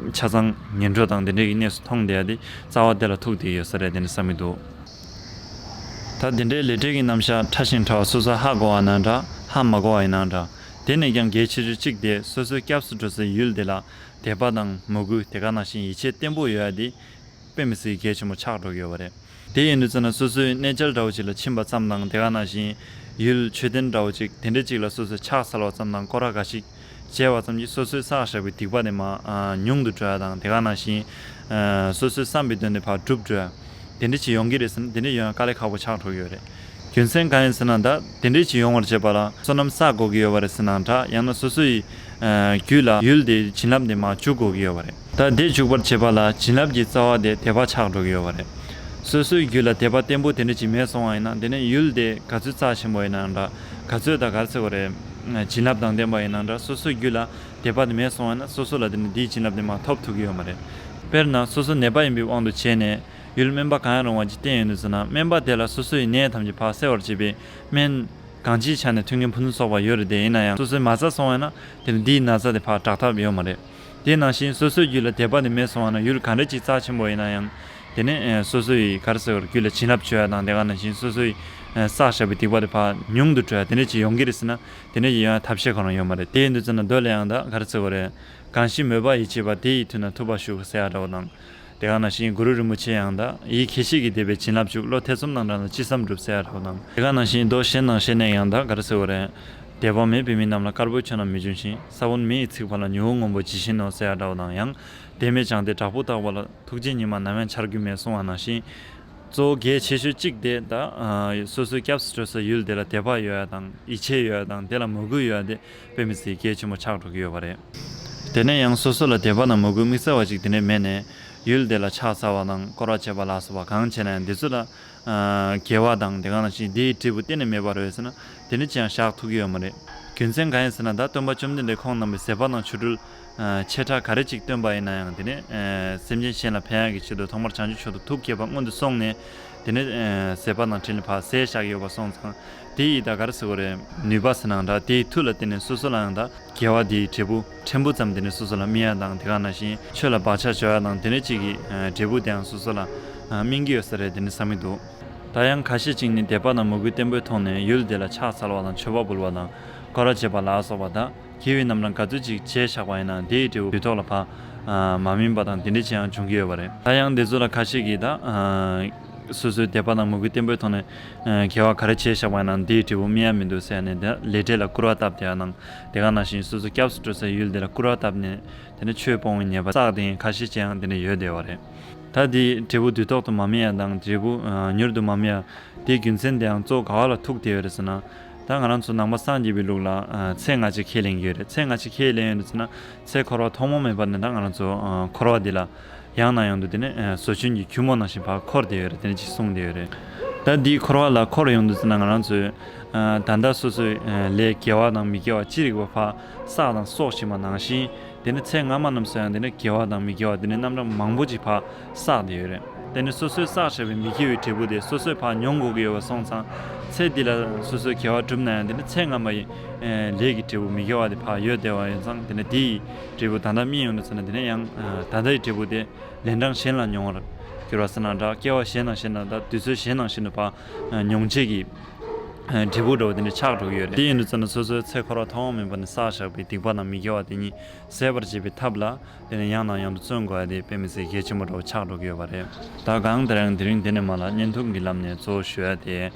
ཆ་ཚང་ངན་འགྲོ་དང་དེ་འདྲའི་གི་གནས་སུ་མཐོང་བསྡད་ཡ་དེ་རྩ་བ་དེ་ལ་ཐུག་བསྡད་ཡོད་ས་རེད། དེ་ནི་བསམ་གྱི་འདུག་ད་དེ་འདྲའི་ལས་འབྲས་ཀྱི་རྣམ་གཞག་ཕྲ་ཞིང་ཕྲ་བ་སོ་སོ་ཧ་གོ་བ་ཡིན་ན་འདྲ། ཧ་མ་གོ་བ་ཡིན་ན་འདྲ། དེ་ནས་ཀྱང་གལ་ཆེ་ཤོས་གཅིག་དེ་སོ་སོའི་སྐྱབས་སུ་འགྲོ་སའི་ཡུལ་དེ་ལ་དད་པ་དང་མོས་གུས། དེ་ག་ནང་བཞིན་ཡིད་ཆེས་བརྟན་པོ་ཡོད་ཡ་དེ་དཔེ་མི་སྲིད་གལ་ཆེན་པོ་ཆགས་འགྲོ་གི་ཡོད་པ་རེད། དེ་ཡིན་དུས་ཙམ་ན་སོ་སོའི་གནས་མཇལ་འདྲ་བོ་ཅིག་ལ་ཕྱིན་པ་ཙམ་དང་། དེ་ག་ནང་བཞིན་ཡུལ་མཆོད་རྟེན་འདྲ་བོ་ཅིག་དེ་འདྲ་ཅིག་ལ་སོ་སོས་ཕྱག་འཚལ་བ་ཙམ་དང་སྐོར་ར་འགའ་ཞིག་བྱས་པ་ཙམ་གྱིས་སོ་སོས་བསགས་བཞག་པའི་སྡིག་པ་དེ་མར་ཨ་ཉུང་དུ་འགྲོ་ཡ་དང་། དེ་ག་ནང་བཞིན་ཨ་སོ་སོའི་བསམ་པའི་དོན་དེ་ཕར་འགྲུབ་འགྲོ་ཡ། དེ་འདྲ་ཅིག་ཡོང་གི་རེད་ཟེར་ན་དེ་འདྲ་ཡོང་ཡ་དཀའ་ལས་ཁག་པོ་ཆགས་འགྲོ་གི་ཡོད་རེད། རྒྱུ་མཚན་གང་ཡིན་ཟེར་ན། ད་དེ་འདྲ་ཅིག་ཡོང་བར་བྱེད་པ་ལ་བསོད་ནམས་བསགས་དགོས་ཀྱི་ཡོད་པ་རེད་ཟེར་ན་འདྲ། ཡང་ན་སོ་སོ་ཡི་ཨ་རྒྱུད་ལ་ཡུལ་དེའི་བྱིན་རླབས་དེ་མར་འཇུག་དགོས་ཀྱི་ཡོད་པ་རེད། ད་དེ་འཇུག་པར་བྱེད་པ་ལ་བྱིན་རླབས་ཀྱི་རྩ་བ་དེ་དད་པ་ཆགས་འགྲོ་གི་ཡོད་པ་རེད། སོ་སོའི་རྒྱུད་ལ་དད་པ་བརྟན་པོ་དེ་འདྲ་ཅིག་མེད་སོང་བ་ཡིན་ན། དེ་ནས་ཡུལ་དེ་ག་ཚོད་རྩ་ཆེན་པོ་ཡིན་ནའང་འདྲ། ག་ཚོད་ད་ག་རེ་ཟེར་དགོས་རེད། བྱིན་རླབས་དང་ལྡན་པ་ཡིན་ནའང་འདྲ། སོ་སོའི་རྒྱུད་ལ་དད་པ་དེ་མེད་སོང་བ་ཡིན་ན་སོ་སོ་ལ་དེ་ནས་དེའི་བྱིན་རླབས་དེ་མར་ཐོབ་ཐུབ་ཀྱི་ཡོད་མ་རེད། དཔེར་ན་སོ་སོ་ནད་པ་ཡིན་པའི་དབང་དུ་བྱས་ནས་ཡུལ་སྨན་པ་གང་ཡང་རུང་བ་ཅིག་བསྟེན་ཡོང་དུས་ཙམ་ན། སྨན་པ་དེ་ལ་སོ་སོ་ཡི་ནད་ཐམས་ཅད་ཕར་སེལ་བར་བྱེད་པའི་སྨན་ གང་ཅིའི་ཆ་ནས་མཐུན་རྐྱེན་ཕུན་སུམ་ཚོགས་པ་ཡོད་རེད་དེ། ཡིན་ན་ཡང་སོ་སོའི་མ་རྩ་སོང་བ་ཡིན་ན་དེ་ནི་འདིའི་ན་ཚ་དེ་ཕར་དྲག་ཐབས་ཡོད་མ་རེད། དེ་ནང་བཞིན་སོ་སོའི་རྒྱུད་ལ་དད་པ་དེ་མེད་སོང་བ་ན་ཡུལ་གང་འདྲ་ཅིག་རྩ་ཆེན་པོ་ཡིན་ན་ཡང་དེ་ནི་ཨ་སོ་སོའི་ག་རེ་ཟེར་དགོས་རེད། རྒྱུད་ལ་བྱིན་རླབས་བྱོས་ཡ་དང་དེ་ག་ནང་བཞིན་སོ་སོའི་ཨ་བསགས་བཞག་པའི་སྡིག་པ་དེ་ཕར་ཉུང་དུ་འགྲོ་ཡ་དེ་འདྲ་ཅིག་ཡོང་གི་རེད་ཟེར་ན་དེ་འདྲ་ཅིག་ཡོང་ཡ་ཐབས་ཤེས་ཁོ་རང་ཡོད་མ་རེད། དེ་ཡིན་དུས་ཙམ་ན་མདོ་ལ་ཡང་ད་ག་རེ་ཟེར་དགོས་རེད། གང་ཞིག་མོས་པ་ཡིད་ཆེས་པ། དེ་ཡི་མཐུ་རྣམས་ཐུབ་པར་ཞུགས་ཟེར་ཡ་འདྲ་བོ་དང་། དེ་ག་ནང་བཞིན་གུ་རུ་རིན་པོ་ཆེ་ཡང་དག་ཡིད་ཁྱེད་ཤེས་ཀྱིས་དད་པས་བྱིན་རླབས་ཞུགས། བློ་ཐེ་ཚོམ་དང་བྲལ་ན་ཅི་བསམ་འགྲུབ་ཟེར་ཡ་འདྲ་བོ་དང་། དེ་ག་ནང་བཞིན་མདོ་གཞན་དང་བཤད་ནས་ཡང་དག་ག་རེ་ཟེར་དགོས་རེད། དད་པ་མེད་པའི་མི་རྣམས་ལ། དཀར་པོའི་ཆོས་རྣམས་མི་འབྱུང་ཞིང་། ས་བོན་མེ་ཡིས་ཚིག་པ་ལ། ཉི་འོད་སྔོན་པོ་ཇི་བཞིན་ནོ་ཟེར་ཡ་འདྲ་བོ་དང་། ཡང་དད་མེད་ཀྱང་དེ་དྲག་པོ་བཏགས་པ་ལ། ཐུགས་རྗེ་ཉི་མ་ནམ་ཡང་འཆར་རྒྱུ་མེད་གསུངས་པ་ནང་བཞིན། གཙོ་བོ་གལ་ཆེ་ཤོས་གཅིག་དེ་ད་ཨ་སོ་སོའི་སྐྱབས་སུ་འགྲོ་སའི་ཡུལ་དེ་ལ་དད་པ་ཡོད་ཡ་དང་ཡིད་ཆེས་ཡོད་ཡ་དང་དེ་ལ་མོས་གུས་ཡོད་ཡ་དེ་དཔེ་མི་སྲིད་གལ་ཆེན་པོ་ཆགས་འགྲོ་གི་ཡོད་པ་རེད། དེ་ནས་ཡང་སོ་སོ་ལ་དད་པ་དང་མོས་གུས་དམིགས་བསལ་བ་ཅིག་དེ་འདྲ་མེད་ནས་ཡུལ་དེ་ལ་ཕྱག་འཚལ་བ་དང་སྐོར་བ་བྱེད་པ་ལ་སོགས་པ་གང་བྱས་ན་ཡང་དེ་ཚོ་ལ་ཨ་དགེ་བ་དང་དེ་ག་ནང་བཞིན་དེའི་འབྲས་བུ་གཏན་ནས་མེད་པ་རེད་ཟེར་ན་དེ་འདྲ་ཅིག་ཡང་བཞག་ཐུབ་ཀྱི་ཡོད་མ་རེད། རྒྱུ་མཚན་གང་ཡིན་ཟེར་ན་ད་སྟོན་པ་བཅོམ་ལྡན་འདས་ཁོང་རྣམ་པའི་ཟས་པ་དང་ཆོ་འཕྲུལ། ཨ་ཆེ་ཕྲ་ག་རེ་ཅིག་སྟོན་པ་ཡིན་ན་ཡང་དེ་ནི་ཨ་སེམས་ཅན་གཞན་ལ་ཕན་ཡག་གི་ཆེད་དུ་ཐོག་མར་བྱང་ཆུབ་མཆོག་ཏུ་ཐུགས་བསྐྱེད་པ་སྔོན་དུ་སོང་ནས་དེ་ནི་ཨ་ཟས་པ་དང་འཕྲིན་ལས་ཕར་ཟས་བཞག་ཡོད་པ་སོང་ཙང་དེ་ཡི་ད་ག་རེ་ཟེར་དགོས་རེད། ནུས་པ་ཟེར་ནའང་འདྲ་དེའི་མཐུ་ལ་བརྟེན་ནས་སོ་སོ་ལའང་ད་དགེ་བ་དེའི་འབྲས་བུ་ཕྲན་བུ་ཙམ་དེ་ནི་སོ་སོ་ལ་སྨིན་ཡག་དང་དེ་ག་ནང་བཞིན་ཆོས་ལ་བག་ཆགས་འཇོག་ཡག་དང་དེ་ནི་གཅིག་གི་ཨ་འབྲས་བུ་དེའང་སོ་སོ་ལ་ཨ་སྨིན་གྱི་ཡོད་ས་རེད་དེ་ནི་བསམ་གྱི་འདུག་ད་ཡང་ཁ་ཤས་ཅིག་ནི་དད་པ་དང་མོས་གུས་བརྟན་པོའི་ཐོག་ནས་ཡུལ་དེ་ལ་ཕྱག་འཚལ་བ་དང་མཆོད་པ་འབུལ་བ་དང་སྐོར་ར་བྱེད་པ་ལ་སོགས་པ་དང་། དགེ་བའི་རྣམ་གྲངས་ག་ཚོད་ཅིག་བྱས་བཞག་པ་ཡིན་ན་དེའི་འབྲས་བུ་དུས་ཐོག་ལ་ཕར་ཨ་མ་སྨིན་པ་དང་དེ་འདྲ་ཅིག་ཡང་འབྱུང་གི་ཡོད་པ་རེད། ད་ཡང་དེ་ཚོ་ལ་ཁ་ཤས་ཀྱིས་ད་ཨ་སོ་སོའི་དད་པ་དང་མོས་གུས་བརྟན་པོའི་ཐོག་ནས་ཨ་དགེ་བ་ག་རེ་བྱས་བཞག་པ་ཡིན་ན་དེའི་འབྲས་བུ་སྨིན་ཡ་མི་འདུག་ཟེར་ནས་དེ་ལས་འབྲས་ལ་སྐུར་བ་བཏབ་བསྡད་ཡ་དང་དེ་ག་ནང་བཞིན་སོ་སོ་སྐྱབས་སུ་འགྲོ་སའི་ཡུལ་དེ་ལ་སྐུར་བ་བཏབ་ནས་དེ་ནས་ཆོས་སྤོང་བའི་ཉེས་པ་བསགས་བསྡད་མཁན་ཁ་ཤས་ཅིག་ཡང་དེ་འདྲ་ཡོད་བསྡད་པ་རེད། ད་དེའི་འབྲས་བུ་དུས་ཐོག་ཏུ་མ་སྨིན་ཡ་དང་འབྲས་བུ་ཨ་མྱུར་དུ་མ་སྨིན་ཡ་དེའི་རྒྱུ་མཚན་དེའང་གཙོ་བོ་ག་བ་ལ་ཐུག་བསྡད་ཡོད་རེད་ཟེར་ན། ད་ང་རང་ཚོ་ནང་པ་སངས་རྒྱས་པའི་ལུགས་ལ་ཨ་ཚེ་སྔ་ཕྱི་ཁས་ལེན་གྱི་ཡོད་རེད། ཚེ་སྔ་ཕྱི་ཁས་ལེན་ཡོད་རེད་ཟེར་ན་ཚེ་འཁོར་བ་ཐོག་མ་མེད་པ་ནས་ད་ང་རང་ཚོ་ཨ་འཁོར་བ་འདི་ལ་ཡང་ནས་ཡང་དུ་དེ་ནས་ཨ་ཟོ་ཆུན་གྱི་རྒྱུ་མོ་ནང་བཞིན་ཕར་འཁོར་བསྡད་ཡོད་རེད། དེ་ནས་ཅིག་གསུངས་བསྡད་ཡོད་རེད། ད་འདིའི་འཁོར་བ་ལ་འཁོར་ཡོང་དུས་ཟེར་ན་ང་རང་ཚོས་ཨ་ད་ལྟ་སོ་སོའི་ཨ་ལས་དགེ་བ་དང་མི་དགེ་བ་ཅི་རིགས་པ་ཕར་བསགས་དང་གསོག་བཞིན་པ་ནང་བཞིན། དེ་ནི་ཚེ་སྔ་མ་རྣམས་སུ་ཡང་དེ་ནི་དགེ་བ་དང་མི་དགེ་བ་དེ་ནི་རྣམ་གྲངས་མང་པོ་ཅིག་ཕར་བསགས་བསྡད་ཡོད་རེད། དེ་ནི་སོ་སོས་བསགས་བཞག་པའི་མི་དགེ་བའི་འབྲས་བུ་དེ་སོ་སོས་ཕར་མྱོང་དགོས་ཀྱི་ཡོད་པ་སོང་ཙང་། ཚེ་འདི་ལ་སོ་སོའི་དགེ་བ་བསྒྲུབས་ན་ཡང་དེ་ནི་ཚེ་སྔ་མ་ཡི་ཨེ་ལས་ཀྱི་འབྲས་བུ་མི་དགེ་བ་དེ་ཕར་ཡོད་བསྡད་པ་ཡིན་ཙང་དེ་ནི་དེ་ཡི་འབྲས་བུ་ད་ལྟ་སྨིན་ཡོང་དུས་ཙམ་ན་དེ་ནི་ཡང་ཨ་ད་ལྟ་ཡི་འབྲས་བུ་དེ་ལན་གྲངས་གཞན་ལ་མྱོང་བར་འགྱུར་བ་ཟེར་ན་འདྲ། སྐྱེ་བ་གཞན་ནང་བཞིན་ན་ད་དུས་ཚོད་གཞན་ནང་བཞིན་དུ་ཕར་ཨ་མྱོང་བྱེད་ཀྱི་ཨ་འབྲས་བུ་འདྲ་བོ་དེ་འདྲ་ཆགས་འགྲོ་གི་ཡོད་རེད། དེ་ཡིན་དུས་ཙམ་ན་སོ་སོའི་ཚེ་འཁོར་བ་ཐོག་མ་མེད་པ་ནས་བསགས་བཞག་པའི་སྡིག་པ་དང་མི་དགེ་བ་དེ་གཉིས་ཟད་པར་བྱེད་པའི་ཐབས་ལ་དེ་ནས་ཡང་ནས་ཡང་དུ་བརྩོན་དགོས་ཡ་དེ་དཔེ་མི་སྲིད་གལ་ཆེན་པོ་འདྲ་བོ་ཆགས་འགྲོ་གི་ཡོད་པ་རེད། ད་གང་ལྟར་ཡང་དེ་རིང་འདི་ནས་མར་ལ་བརྙན་ཐུང་གི་ལམ་ནས་གཙོ་བོ་ཞུ་ཡ་དེ།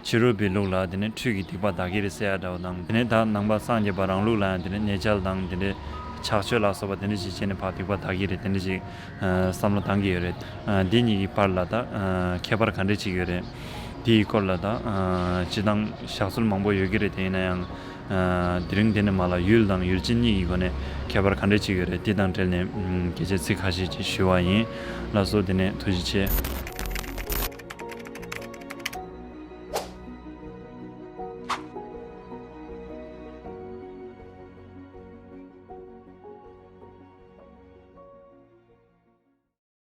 ཕྱི་རོལ་པའི་ལུགས་ལ་དེ་ནས་ཁྲུས་ཀྱིས་སྡིག་པ་དག་གི་རེད་ཟེར་ཡ་འདྲ་བོ་དང་། དེ་ནས་ད་ནང་པ་སངས་རྒྱས་པ་རང་ལུགས་ལ་ཡང་དེ་ནས་ཉེས་བྱ་དང་དེ་འདྲའི་ཕྱག་མཆོད་ལ་སོགས་པ་དེ་འདྲ་ཞིག་བྱས་ནས་ཕར་སྡིག་པ་དག་གི་རེད། དེ་འདྲ་ཞིག་ཨ་བསམ་བློ་བཏང་གི་ཡོད་རེད། ཨ་འདི་གཉིས་ཀྱི་བར་ལ་ད་ཨ་ཁྱད་པར་ག་འདྲ་ཅིག་ཡོད་རེད། དེའི་སྐོར་ལ་ད་ཨ་སྤྱིར་བཏང་བཞག་སྲོལ་མང་པོ་ཡོད་ཀྱི་རེད། དེ་ཡིན་ན་ཡང་ཨ་དེ་རིང་འདི་ནས་མར་ལ་ཡུལ་དང་ཡུལ་ཅན་གཉིས་ཀྱི་སྒོ་ནས་ཁྱད་པར་ག་འདྲ་ཅིག་ཡོད་རེད། དེ་དང་འབྲེལ་ནས་ཨ་སྐད་ཆ་ཚིག་ཁ་ཤས་ཅིག་ཞུ་བ་ཡིན། ལགས་སོ། དེ་ནས་ཐུགས་རྗེ་ཆེ།